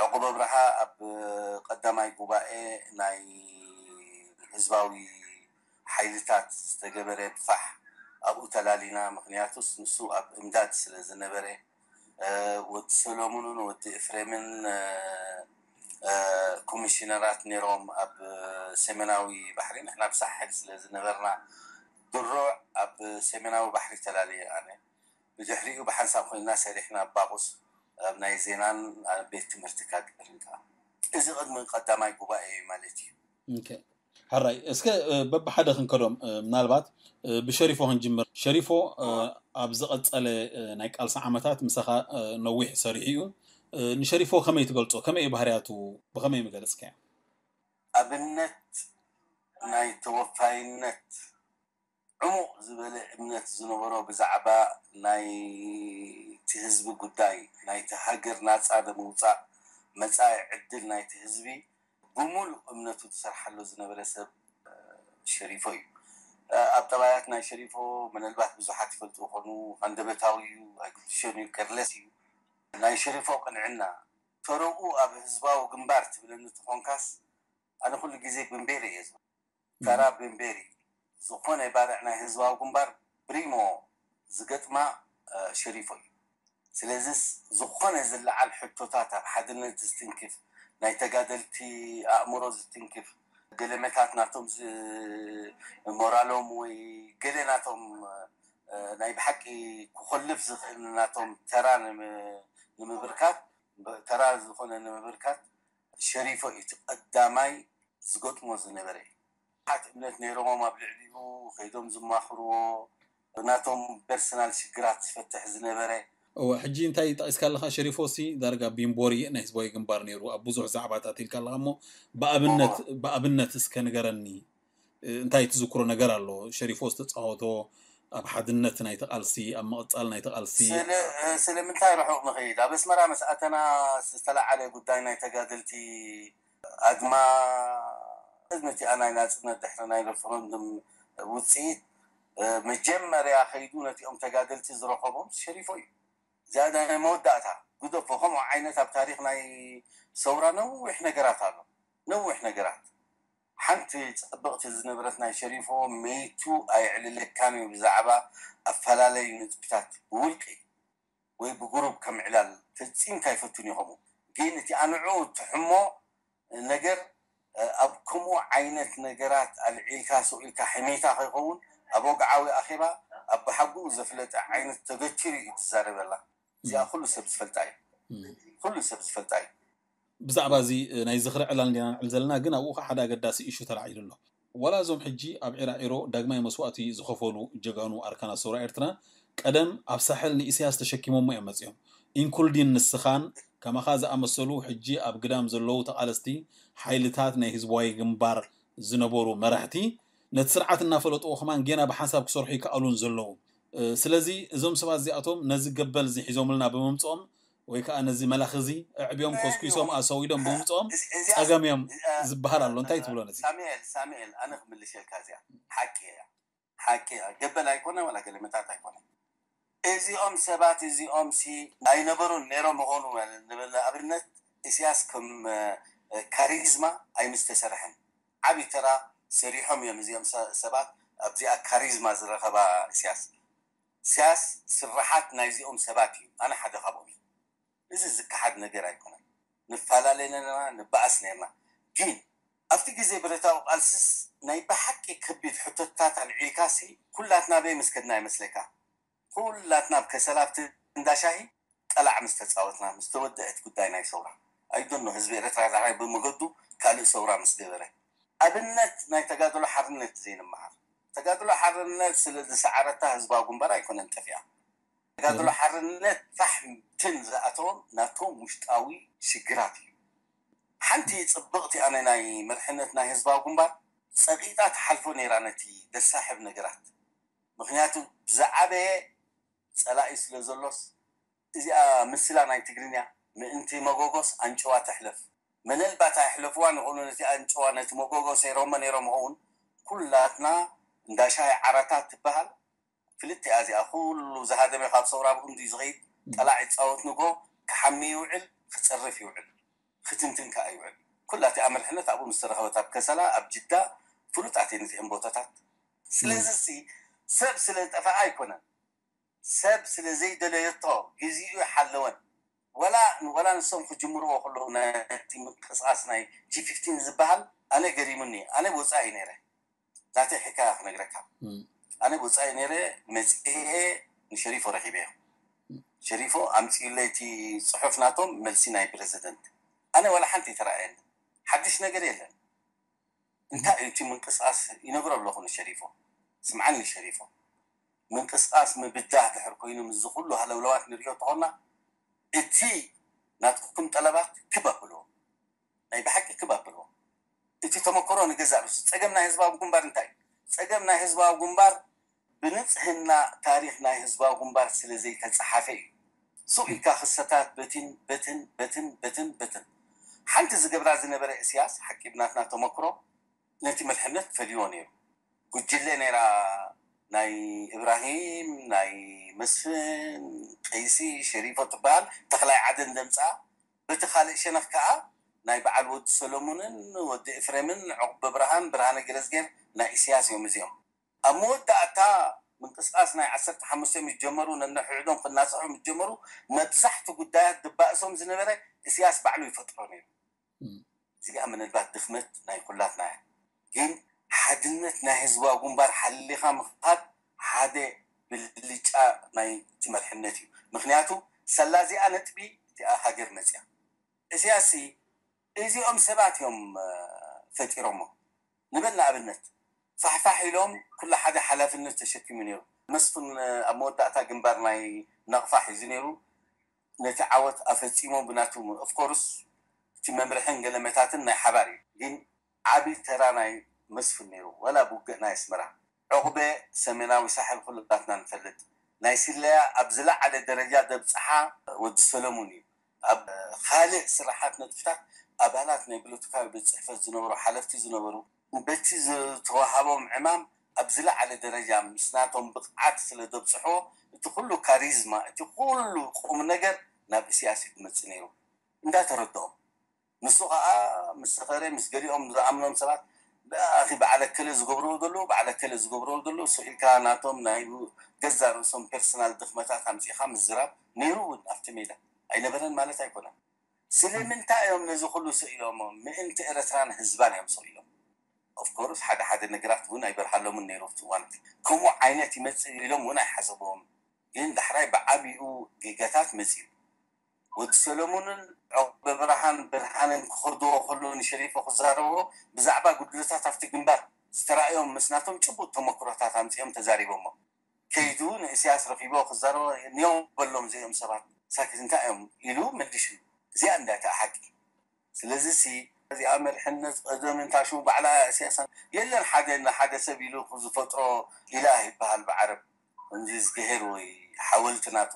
ዕቑበ ብርሃ ኣብ ቀዳማይ ጉባኤ ናይ ህዝባዊ ሓይልታት ዝተገበረ ብፋሕ ኣብኡ ተላሊና። ምክንያቱስ ንሱ ኣብ እምዳድ ስለ ዝነበረ ወዲ ሰሎሙንን ወዲ እፍሬምን ኮሚሽነራት ነይሮም ኣብ ሰሜናዊ ባሕሪ፣ ንሕና ብሳሕል ስለ ዝነበርና ድሮ ኣብ ሰሜናዊ ባሕሪ ተላለየ ኣነ። ብድሕሪኡ ብሓንሳብ ኮይና ሰሪሕና ኣብ ባቑስ ኣብ ናይ ዜናን ቤት ትምህርቲ ካድርን ከዓ እዚ ቅድሚ ቀዳማይ ጉባኤ እዩ ማለት እዩ። ሕራይ እስከ በብሓደ ክንከዶም ምናልባት ብሸሪፎ ክንጅምር። ሸሪፎ ኣብ ዝቐጸለ ናይ ቃልሲ ዓመታት ምሳኻ ነዊሕ ሰሪሑ እዩ። ንሸሪፎ ከመይ ትገልጾ? ከመይ እዩ ባህርያቱ? ብኸመይ ምገለጽካዮ? ኣብነት ናይ ተወፋይነት ዕሙቕ ዝበለ እምነት ዝነበሮ ብዛዕባ ናይቲ ህዝቢ ጉዳይ ናይቲ ሃገር ናፃ ንምውፃእ መፃኢ ዕድል ናይቲ ህዝቢ ብሙሉእ እምነቱ ዝሰርሓሉ ዝነበረ ሰብ ሸሪፎ እዩ። ኣብ ጠባያት ናይ ሸሪፎ ምናልባት ብዙሓት ይፈልጡ ይኾኑ። ሃንደበታዊ እዩ፣ ኣይግድሾን እዩ፣ ኬርለስ እዩ። ናይ ሸሪፎ ቅንዕና ተረኡ ኣብ ህዝባዊ ግንባር ትብለኒ ተኾንካስ ኣነ ኩሉ ግዜ ብንቤሪ እየ ዝብል። ተራ ብንቤሪ ዝኾነ ባርዕ ናይ ህዝባዊ ግንባር ብሪሞ ዝገጥማ ሸሪፎ እዩ። ስለዚስ ዝኾነ ዝለዓል ሕቶታት ኣብ ሓድነት ዝትንክፍ ናይ ተጋደልቲ ኣእምሮ ዝትንክፍ ገለመታት ናቶም ሞራሎም ወይ ገለ ናቶም ናይ ብሓቂ ክኾልፍ ዝኽእል ናቶም ተራ ንምብርካት ተራ ዝኾነ ንምብርካት ሸሪፎ እዩ እቲ ቀዳማይ ዝገጥሞ ዝነበረ። ብዙሓት እምነት ነይሮሞም ኣብ ልዕሊኡ ከይዶም ዝማኽርዎ ናቶም ፐርሰናል ሽግራት ዝፈትሕ ዝነበረ እወ፣ ሕጂ እንታይ ጠቒስካ ኣለኻ ሸሪፎ? ሲ ዳርጋ ቢምቦሪ ናይ ህዝባዊ ግንባር ነይሩ ኣብ ብዙሕ ዛዕባታት ኢልካ ኣለኻ እሞ፣ ብኣብነት ብኣብነት እስከ ንገረኒ። እ፣ እንታይ ትዝክሮ ነገር ኣሎ? ሸሪፎ ዝተጻወቶ ኣብ ሓድነት ናይቲ ቃልሲ፣ ኣብ ምቕጻል ናይቲ ቃልሲ። ስለ ስለምንታይ ርሑቕ ንኸይድ? ኣብ ኣስመራ ምስ ኣተና ዝተለዓለ ጉዳይ ናይ ተጋደልቲ ኣድማ፣ ነቲኣ ናይ ናጽነት ድሕሪ ናይ ሬፈረንዱም ውጽኢት፣ እ፣ መጀመርያ ከይዱ ነቲኦም ተጋደልቲ ዝረኸቦም ሸሪፎ እዩ። ዝያዳ ናይ መወዳእታ ግደፎ። ከምኡ ዓይነት ኣብ ታሪኽ ናይ ሰውራ ነዊሕ ነገራት ኣሎ። ነዊሕ ነገራት። ሓንቲ ጽብቕቲ ዝነበረት ናይ ሸሪፎ፣ መይቱ ኣየዕልለካን እዩ። ብዛዕባ ኣፈላለዩ ንጥብታት ብውልቂ ወይ ብጉሩብ ከም ዕላል ፈጺምካ ኣይፈቱን እዩ። ከምኡ ግን እቲ ኣንዑ ትሕሞ ነገር፣ እ፣ ኣብ ከምኡ ዓይነት ነገራት ኣልዒልካ ስቕ ኢልካ ሕሜታ ከይኸውን፣ ኣብ ወግዓዊ ኣኼባ ኣብ ብሓጉኡ ዘፍለጠ ዓይነት ተገቲሩ እዩ ትዛረበላ። እዚኣ ኩሉ ሰብ ዝፈልጣ እዩ። እም። ኩሉ ሰብ ዝፈልጣ እዩ። ብዛዕባ እዚ፣ እ፣ ናይ ዝኽሪ ዕላል እንዲና ንዕል ዘለና፣ ግን ኣብኡ ኸዓ ሓደ ኣገዳሲ ኢሹ ተላዒሉ ኣሎ። ዋላ እዞም ሕጂ ኣብ ዒራዒሮ ዳግማይ መስዋእቲ ዝኸፈሉ ጀጋኑ ኣርካናት ሰውራ ኤርትራ፣ ቀደም ኣብ ሳሕል ንኢሳያስ ተሸኪሞሞ እዮም መጺኦም። ኢንኩልዲን ንስኻን ከማኻ ዝኣመሰሉ ሕጂ ኣብ ግዳም ዘለዉ ተቓለስቲ ሓይልታት ናይ ህዝባዊ ግንባር ዝነበሩ መራሕቲ፣ ነቲ ስርዓት እናፈለጥዎ ከማን ጌና ብሓንሳብ ክሰርሑ ይከኣሉን ዘለዉ። እ፣ ስለዚ እዞም ሰባት እዚኣቶም ነዚ ገበል እዚ ሒዞምልና ብምምጽኦም ወይ ከኣ ነዚ መላኺ እዚ ኣዕብዮም ኮስኲሶም ኣሰዊዶም ብምምጽኦም እዚ፣ እዚኣ ጸገም እዮም እ፣ ዝበሃል ኣሎ። እንታይ ትብሎ ነዚ? ሳሙኤል፣ ሳሙኤል፣ ኣነ ክምልሸልካ እዚኣ ሓቂ እያ። ሓቂ እያ። ገበል ኣይኮነ ዋላ ገለመታት ኣይኮነ። እዚኦም ሰባት እዚኦም ሲ ኣይነበሩን ነይሮም ይኾኑ ማለት ንብል። ኣብነት ኢሳያስ ከም፣ እ፣ ካሪዝማ ኣይምስተሰርሐን። ዓቢ ተራ ሰሪሖም እዮም እዚኦም ሰ-፣ ሰባት ኣብዚኣ ካሪዝማ ዝረኸባ ኢሳያስ። ኢሳያስ ስርሓት ናይዚኦም ሰባት እዩ። ኣነ ሓደ ካብኦም እዩ። እዚ ዝከሓድ ነገር ኣይኮነን። ንፈላለ ነርና፣ ንበኣስ ነርና። ግን ኣብቲ ግዜ ብረታዊ ቃልስስ ናይ ብሓቂ ከቢድ ሕቶታት ኣልዒልካሲ ኩላትና በይ ምስ ከድና ይመስለካ? ኩላትና ኣብ ከሰላ ኣብቲ እንዳ ሻሂ ጠላዕ ምስ ተጻወትና፣ ምስ ተወደአት ጉዳይ ናይ ሰውራ። ኣይዶኖ ህዝቢ ኤርትራ ዳሕራይ ብመገዱ ካልእ ሰውራ ምስ ገበረ። ኣብነት ናይ ተጋድሎ ሓርነት ዘይንመሃር። ተጋድሎ ሓርነት ስለ ዝሰዓረታ ህዝባዊ ግንባር ኣይኮነን ጠፊኣ። ተጋድሎ ሓርነት ፋሕትን ዝኣተዎም ናቶም ውሽጣዊ ሽግራት እዩ። ሓንቲ ጽብቕቲ ኣነ ናይ መርሕነት ናይ ህዝባዊ ግንባር ጸቂጣ ትሓልፎ ነይራ ነቲ ዘሳሕብ ነገራት። ምኽንያቱ ብዝዓበየ ጸላኢ ስለ ዘሎስ፣ እዚኣ ምስላ ናይ ትግርኛ፣ ምእንቲ መጎጎስ ኣንጭዋ ትሕለፍ። ምናልባት ኣይሕለፍዋን ይኾኑ ነቲ ኣንጭዋ፣ ነቲ መጎጎ ሰይሮሞ ነይሮም ይኸውን። ኩላትና እንዳ ሻሂ ዓራታት ትበሃል። ክልቲኣ እዚኣ ኩሉ ዝሃደመ ካብ ሰውራ ብእንዱ ዝኸይድ፣ ጠላዕ ይጻወት ንጎ፣ ክሓሚ ይውዕል፣ ክጸርፍ ይውዕል፣ ክትንትን ከኣ ይውዕል። ኩላ እቲኣ መርሕነት ኣብኡ ምስ ተረኸበት ኣብ ከሰላ፣ ኣብ ጅዳ፣ ፍሉጣት እየን እቲአን ቦታታት። ስለዚ ሲ ሰብ ስለ ዝጠፍኣ ኣይኮነን። ሰብ ስለ ዘይደለየቶ ግዜኡ ይሓለወን። ወላ፣ ወላ ንሶም ክጅምርዎ ከለዉ ነቲ ምንቅስቓስ ናይ ጂ ፊፍቲን ዝበሃል ኣነ ገሪሙኒ። ኣነ ብወጻኢ ነይረ። ናተይ ሕካያ ክነግረካ። እም። ኣነ ብወጻኢ ነይረ፣ መጺኤ ንሸሪፎ ረኺበዮ። ሸሪፎ ኣምጺኡለይ እቲ ጽሑፍ ናቶም፣ መልሲ ናይ ፕረዚደንት። ኣነ ወላ ሓንቲ ኣይተራእየኒ። ሓድሽ ነገር የለን። እንታይ እዩ እቲ ምንቅስቓስ? ይነግሮ ኣለኹ ንሸሪፎ። ስምዓኒ ሸሪፎ። ምንቅስቓስ ምብዳህ ድሕር ኮይኑ ምስዚ ኩሉ ሃለውለዋት ንሪኦ ተኾና፣ እቲ ናትኩም ጠለባት ክብ ኣብልዎ። ናይ ብሓቂ ክብ ኣብልዎ። እቲ ተመክሮ ንገዛእ ርእሱ። ጸገም ናይ ህዝባዊ ግንባር እንታይ እዩ? ጸገም ናይ ህዝባዊ ግንባር ብንጽህና ታሪኽ ናይ ህዝባዊ ግንባር ስለ ዘይተጻሓፈ እዩ። ሱቕ ኢልካ ክሰታት በትን፣ በትን፣ በትን፣ በትን፣ በትን። ሓንቲ ዝገብራ ዝነበረ እስያስ፣ ሓቂ ብናትና ተመክሮ፣ ነቲ መርሕነት ፈልይዎ ነይሩ። ጉጅለ ነይራ ናይ እብራሂም፣ ናይ መስፍን፣ ቀይሲ፣ ሸሪፎ ትበሃል፣ ተኽላይ ዓደን ደምጻ። በቲ ካልእ ሸነኽ ከኣ ናይ በዓል ወዲ ሰሎሙንን ወዲ ኤፍሬምን፣ ዑቕበ ብርሃን፣ ብርሃነ ገረዝጌር፣ ናይ ኢሳያስ እዮም እዚኦም። ኣብ መወዳእታ ምንቅስቃስ ናይ ዓሰርተ ሓሙሽተ ምስ ጀመሩ፣ ነንሕድሕዶም ክናጽሑ ምስ ጀመሩ፣ መብዛሕቲ ጉዳያት ድባእሶም ዝነበረ ኢሳያስ ባዕሉ ይፈጥሮ ነይሩ። እም። እዚኣ ምናልባት ድኽመት ናይ ኩላትና እያ። ግን ሓድነት ናይ ህዝባዊ ግንባር ሓሊኻ ምኻድ ሓደ ብልጫ ናይቲ መርሕነት እዩ። ምኽንያቱ ሰላ እዚኣ ነጥቢ እቲኣ ሃገር መጽያ። ኢሳያስ እዚኦም ሰባት እዮም፣ እ፣ ፈጢሮሞ። ንበል ንኣብነት ፋሕፋሕ ኢሎም ኩሉ ሓደ ሓላፍነት ተሸኪሙ ነይሩ። መስፍን ኣብ መወዳእታ ግንባር ናይ ናቕፋ ሒዙ ነይሩ። ነቲ ዓወት ኣፈጺሞም ብናቱ፣ ኦፍኮርስ እቲ መምርሕን ገለመታትን ናይ ሓባር እዩ። ግን ዓቢ ተራ ናይ መስፍን ነይሩ። ወላ ብውግእ ናይ ኣስመራ፣ ዑቕበ፣ ሰሜናዊ ሳሕል ኩላትና ንፈልጥ። ናይ ስለያ ኣብ ዝለዓለ ደረጃ ዘብጽሓ ወዲ ሰለሙን እዩ። ኣብ ካልእ ስራሓት ንጥፍታት ኣባላት ናይ ፖለቲካዊ ቤት ጽሕፈት ዝነበሩ ሓለፍቲ ዝነበሩ በቲ ዝተዋሃቦም ዕማም ኣብ ዝለዓለ ደረጃ ምስ ናቶም ብቕዓት ስለ ዘብጽሕዎ እቲ ኩሉ ካሪዝማ እቲ ኩሉ ቁም ነገር ናብ እስያስ እዩ ዝመጽእ ነይሩ እንዳተረድኦም። ንሱ ኸኣ ምስ ሰኸረ ምስ ገሊኦም ዝኣምኖም ሰባት ኣኺ በዓል ኣከለ ዝገብርዎ ዘለዉ በዓል ኣከለ ዝገብርዎ ዘለዉ ስኢልካ ናቶም ናይ ገዛ ርእሶም ፐርሰናል ድኽመታት ኣምጺእኻ ምዝራብ ነይሩ እውን ኣብቲ ሜዳ ኣይነበረን ማለት ኣይኮነን። ስለምንታይ እዮም ነዚ ኩሉ ስኢሎሞ? ምእንቲ ኤረትራን ህዝባን እዮም ስኢሎም። ኦፍኮርስ ሓደ ሓደ ነገራት እውን ኣይበርሃሎምን ነይሩ ኣብቲ እዋን እቲ ከምኡ ዓይነት ይመጽእ ኢሎም እውን ኣይሓሰብዎም። ግን ዳሕራይ ብዓቢኡ ጌጋታት መጺኡ። ወዲ ሰለሙንን ዑቕበ ብርሃን ብርሃንን ክኸድዎ ከሎ ንሸሪፎ ክዛረቦ ብዛዕባ ጉድለታት ኣብቲ ግንባር ዝተራእዮም ምስ ናቶም ጭቡጥ ተመክሮታት ኣምጺኦም ተዛሪቦሞ። ከይዱ ንእስያስ ረኺቦ ክዛረቦ ኒዮ በሎም እዚኦም ሰባት ሳክት እንታይ እዮም ኢሉ መሊሹ። እዚኣ እንዳታ ሓቂ። ስለዚ ሲ እዚኣ መርሕነት ቀደም እንታሹ ባዕላ እስያስ የለን ሓደ ንሓደ ሰብ ኢሉ ዝፈጥሮ ኢላህ ይበሃል ብዓረብ። እንዚ ዝገሄር ወይ ሓወልቲ ናቱ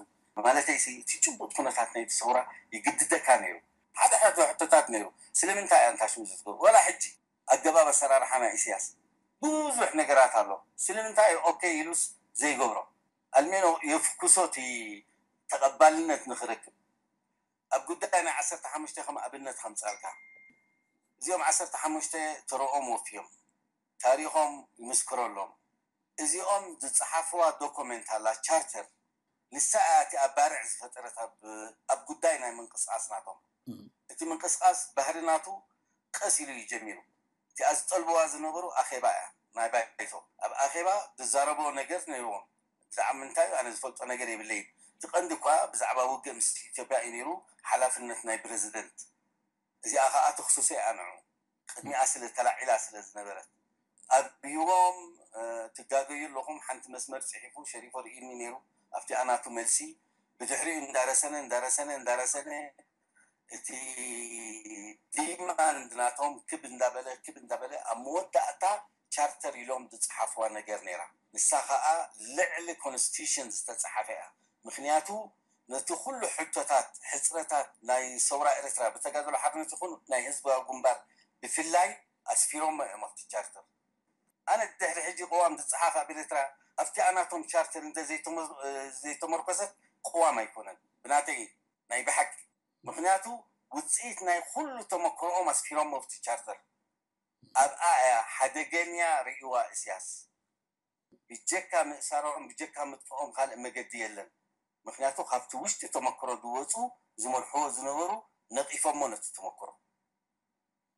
ማለተይ ሲ እቲ ጭቡጥ ኩነታት ናይቲ ሰውራ ይግድደካ ነይሩ። ሓደ ሓደ ሕቶታት ነይሩ። ስለምንታይ እያ እንታሹ ዝትገብር ወላ ሕጂ ኣገባብ ኣሰራርሓ ናይ ኢሳያስ ብዙሕ ነገራት ኣሎ። ስለምንታይ ኦኬ ኢሉስ ዘይገብሮ ኣልሜኖ የፍኩሶ እቲ ተቐባልነት ንኽረክብ ኣብ ጉዳይ ናይ ዓሰርተ ሓሙሽተ ከም ኣብነት ከምጻልካ እዚኦም ዓሰርተ ሓሙሽተ ተረኦም ወፍዮም ታሪኾም ይምስክረሎም። እዚኦም ዝጸሓፍዋ ዶኮመንት ኣላ ቻርተር ንሳ እያ እቲ ኣብ ባርዕ ዝፈጠረት ኣብ ጉዳይ ናይ ምንቅስቃስ ናቶም። እቲ ምንቅስቃስ ባህሪ ናቱ ቀስ ኢሉ እዩ ጀሚሩ። እቲኣ ዝጠልብዋ ዝነበሩ ኣኼባ እያ ናይ ባይቶ። ኣብ ኣኼባ ዝዛረብዎ ነገር ነይርዎም። ብዛዕባ ምንታይ ኣነ ዝፈልጦ ነገር የብለይን። እቲ ቀንዲ እኳ ብዛዕባ ውግእ ምስ ኢትዮጵያ እዩ ነይሩ፣ ሓላፍነት ናይ ፕረዚደንት። እዚኣ ኸኣ ተኽስሶ እያ ንዑ ቅድሚኣ ስለ ተላዒላ ስለ ዝነበረት ኣብይዎም ትጋገዩ ኣለኹም። ሓንቲ መስመር ፅሒፉ ሸሪፎ ርኢኒ ነይሩ ኣብቲ ኣናቱ መልሲ። ብድሕሪኡ እንዳረሰነ እንዳረሰነ እንዳረሰነ እቲ ዲማንድ ናቶም ክብ እንዳበለ ክብ እንዳበለ ኣብ መወዳእታ ቻርተር ኢሎም ዝፀሓፍዋ ነገር ነይራ። ንሳ ኸዓ ልዕሊ ኮንስቲቱሽን ዝተፀሓፈ እያ። ምክንያቱ ነቲ ኩሉ ሕቶታት ሕፅረታት ናይ ሰውራ ኤርትራ ብተጋድሎ ሓርነት ይኹን ናይ ህዝባዊ ግንባር ብፍላይ ኣስፊሮሞ እዮም ኣብቲ ቻርተር። ኣነ ድሕሪ ሕጂ ቅዋም ዝፀሓፍ ኣብ ኤርትራ ኣብቲ ኣናቶም ቻርተር እንተ ዘይተመርኮሰት ቅዋም ኣይኮነን ብናተይ ናይ ብሓቂ። ምክንያቱ ውፅኢት ናይ ኩሉ ተመክሮኦም ኣስፊሮሞ ኣብቲ ቻርተር። ኣብኣ እያ ሓደገኛ ርእይዋ እስያስ። ብጀካ ምእሳሮም ብጀካ ምጥፍኦም ካልእ መገዲ የለን። ምክንያቱ ካብቲ ውሽጢ ተመክሮ ዝወፁ ዝመርሕዎ ዝነበሩ ነቂፎሞ ነቲ ተመክሮ።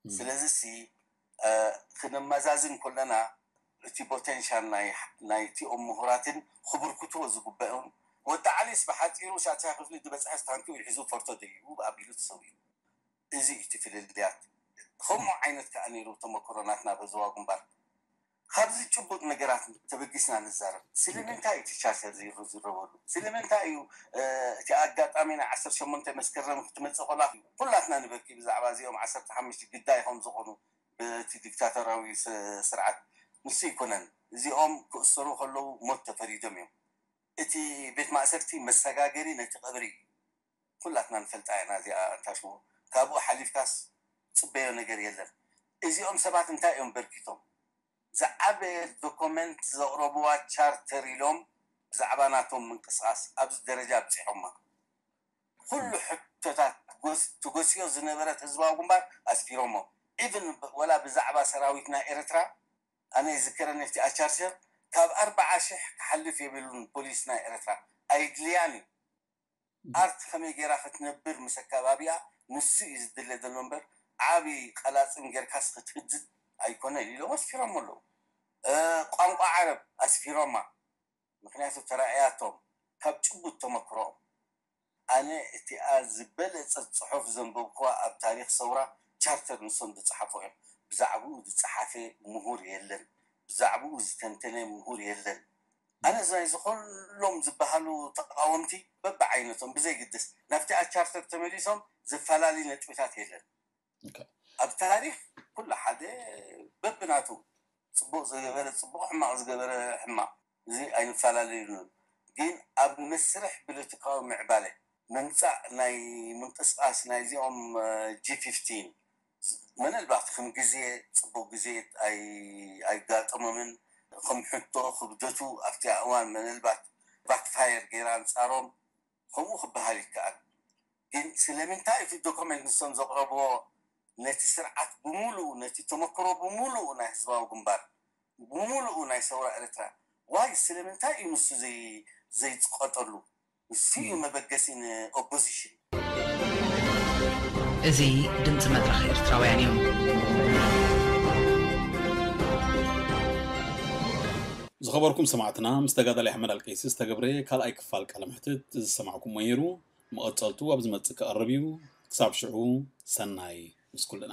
ስለዚ ሲ ክነመዛዝን ከለና እቲ ፖቴንሻል ናይቲኦም ምሁራትን ክብርክትዎ ዝግበኦም። ወዲ ዓሊስ ብሓፂሩ ሻትያ ክፍሊ ዝበፅሐ ስታንኪ ሒዙ ፈርቶ ደይቡ ኣቢሉ ተሰዊኡ። እዚ እዩ እቲ ፍልልያት። ከምኡ ዓይነት ከዓ ነይሩ ተመክሮ ናትና በዞባ ግንባር። ካብዚ ጭቡጥ ነገራት ተበጊስና ንዛረብ። ስለምንታይ እዩ እቲ ቻርተር ዝረበሉ? ስለምንታይ እዩ እቲ ኣጋጣሚ ናይ ዓሰርተ ሸሞንተ መስከረም ክትመፅእ ከላ ኩላትና ንበኪ ብዛዕባ እዚኦም ዓሰርተ ሓሙሽተ ግዳይ ከም ዝኾኑ በቲ ዲክታቶራዊ ስርዓት ንሱ ይኮነን። እዚኦም ክእሰሩ ከለዉ ሞት ተፈሪዶም እዮም። እቲ ቤት ማእሰርቲ መሰጋገሪ ነቲ ቀብሪ እዩ። ኩላትና ንፈልጣ ኢና እዚኣ ኣንታሽዎ። ካብኡ ሓሊፍካስ ፅበዮ ነገር የለን። እዚኦም ሰባት እንታይ እዮም በርኪቶም? ዝዓበየ ዶኮመንት ዘቕረብዋ ቻርተር ኢሎም ብዛዕባ ናቶም ምንቅስቃስ ኣብዚ ደረጃ ኣብፂሖማ። ኩሉ ሕቶታት ትጎስዮ ዝነበረት ህዝባዊ ግንባር ኣስፊሮሞ። ኢቭን ወላ ብዛዕባ ሰራዊት ናይ ኤርትራ ኣነ ይዝከረኒ ኣብቲ ኣቻርቸር ካብ ኣርባዓ ሽሕ ክሓልፍ የብሉን ፖሊስ ናይ ኤርትራ ኣይድልያን እዩ። ኣርት ከመይ ገይራ ክትነብር ምስ ኣካባቢያ ንሱ እዩ ዝድለ ዘሎ እምበር ዓብዪ ቀላፅም ጌርካስ ክትህድድ ኣይኮነን ኢሎም ኣስፊሮም ኣለዉ። ቋንቋ ዓረብ ኣስፊሮማ ምክንያቱ ተራእያቶም ካብ ጭቡጥ ተመክሮኦም ኣነ እቲኣ ዝበለፀት ፅሑፍ ዘንበብኩዋ ኣብ ታሪክ ሰውራ ቻርተር ንሶም ዝፀሓፎ እዮም። ብዛዕባኡ ዝፀሓፈ ምሁር የለን። ብዛዕባኡ ዝተንተነ ምሁር የለን። ኣነ እዚ ናይዚ ኩሎም ዝበሃሉ ተቃወምቲ በብዓይነቶም ብዘይግድስ ናብቲ ቻርተር ተመሊሶም ዘፈላሊ ነጥብታት የለን። ኣብ ታሪክ ኩሉ ሓደ በብናቱ፣ ፅቡቅ ዝገበረ ፅቡቅ፣ ሕማቅ ዝገበረ ሕማቅ፣ እዚ ኣይንፈላለዩሉን። ግን ኣብ መስርሕ ፖለቲካዊ ምዕባለ ምምፃእ ናይ ምንቅስቃስ ናይዚኦም ጂ ፊፍቲን ምናልባት ከም ግዜ ፅቡቅ ግዜ ኣይጋጠሞምን። ከም ሕቶ ክብደቱ ኣብቲ እዋን ምናልባት ባክፋየር ገይራ ኣንፃሮም ከምኡ ክበሃል ይከኣል። ግን ስለምንታይ እቲ ዶክመንት ንሶም ዘቕረብዎ ነቲ ስርዓት ብምሉኡ፣ ነቲ ተመክሮ ብምሉኡ ናይ ህዝባዊ ግንባር፣ ብምሉኡ ናይ ሰውራ ኤርትራ፣ ዋይ ስለምንታይ እዩ ንሱ ዘይፅቀጠሉ? ንሱ እዩ መበገሲ ንኦፖዚሽን። እዚ ድምፂ መድረኽ ኤርትራውያን እዩ። ዝኸበርኩም ሰማዕትና፣ ምስ ተጋዳላይ ኣሕመድ ኣልቀይሲ ዝተገብረ ካልኣይ ክፋል ቃለ መሕትት ዝሰማዕኩሞ ነይሩ። መቐጸልቱ ኣብ ዝመጽእ ክቐርብ እዩ። ክሳብ ሽዑ ሰናይ ምስ ኩልና።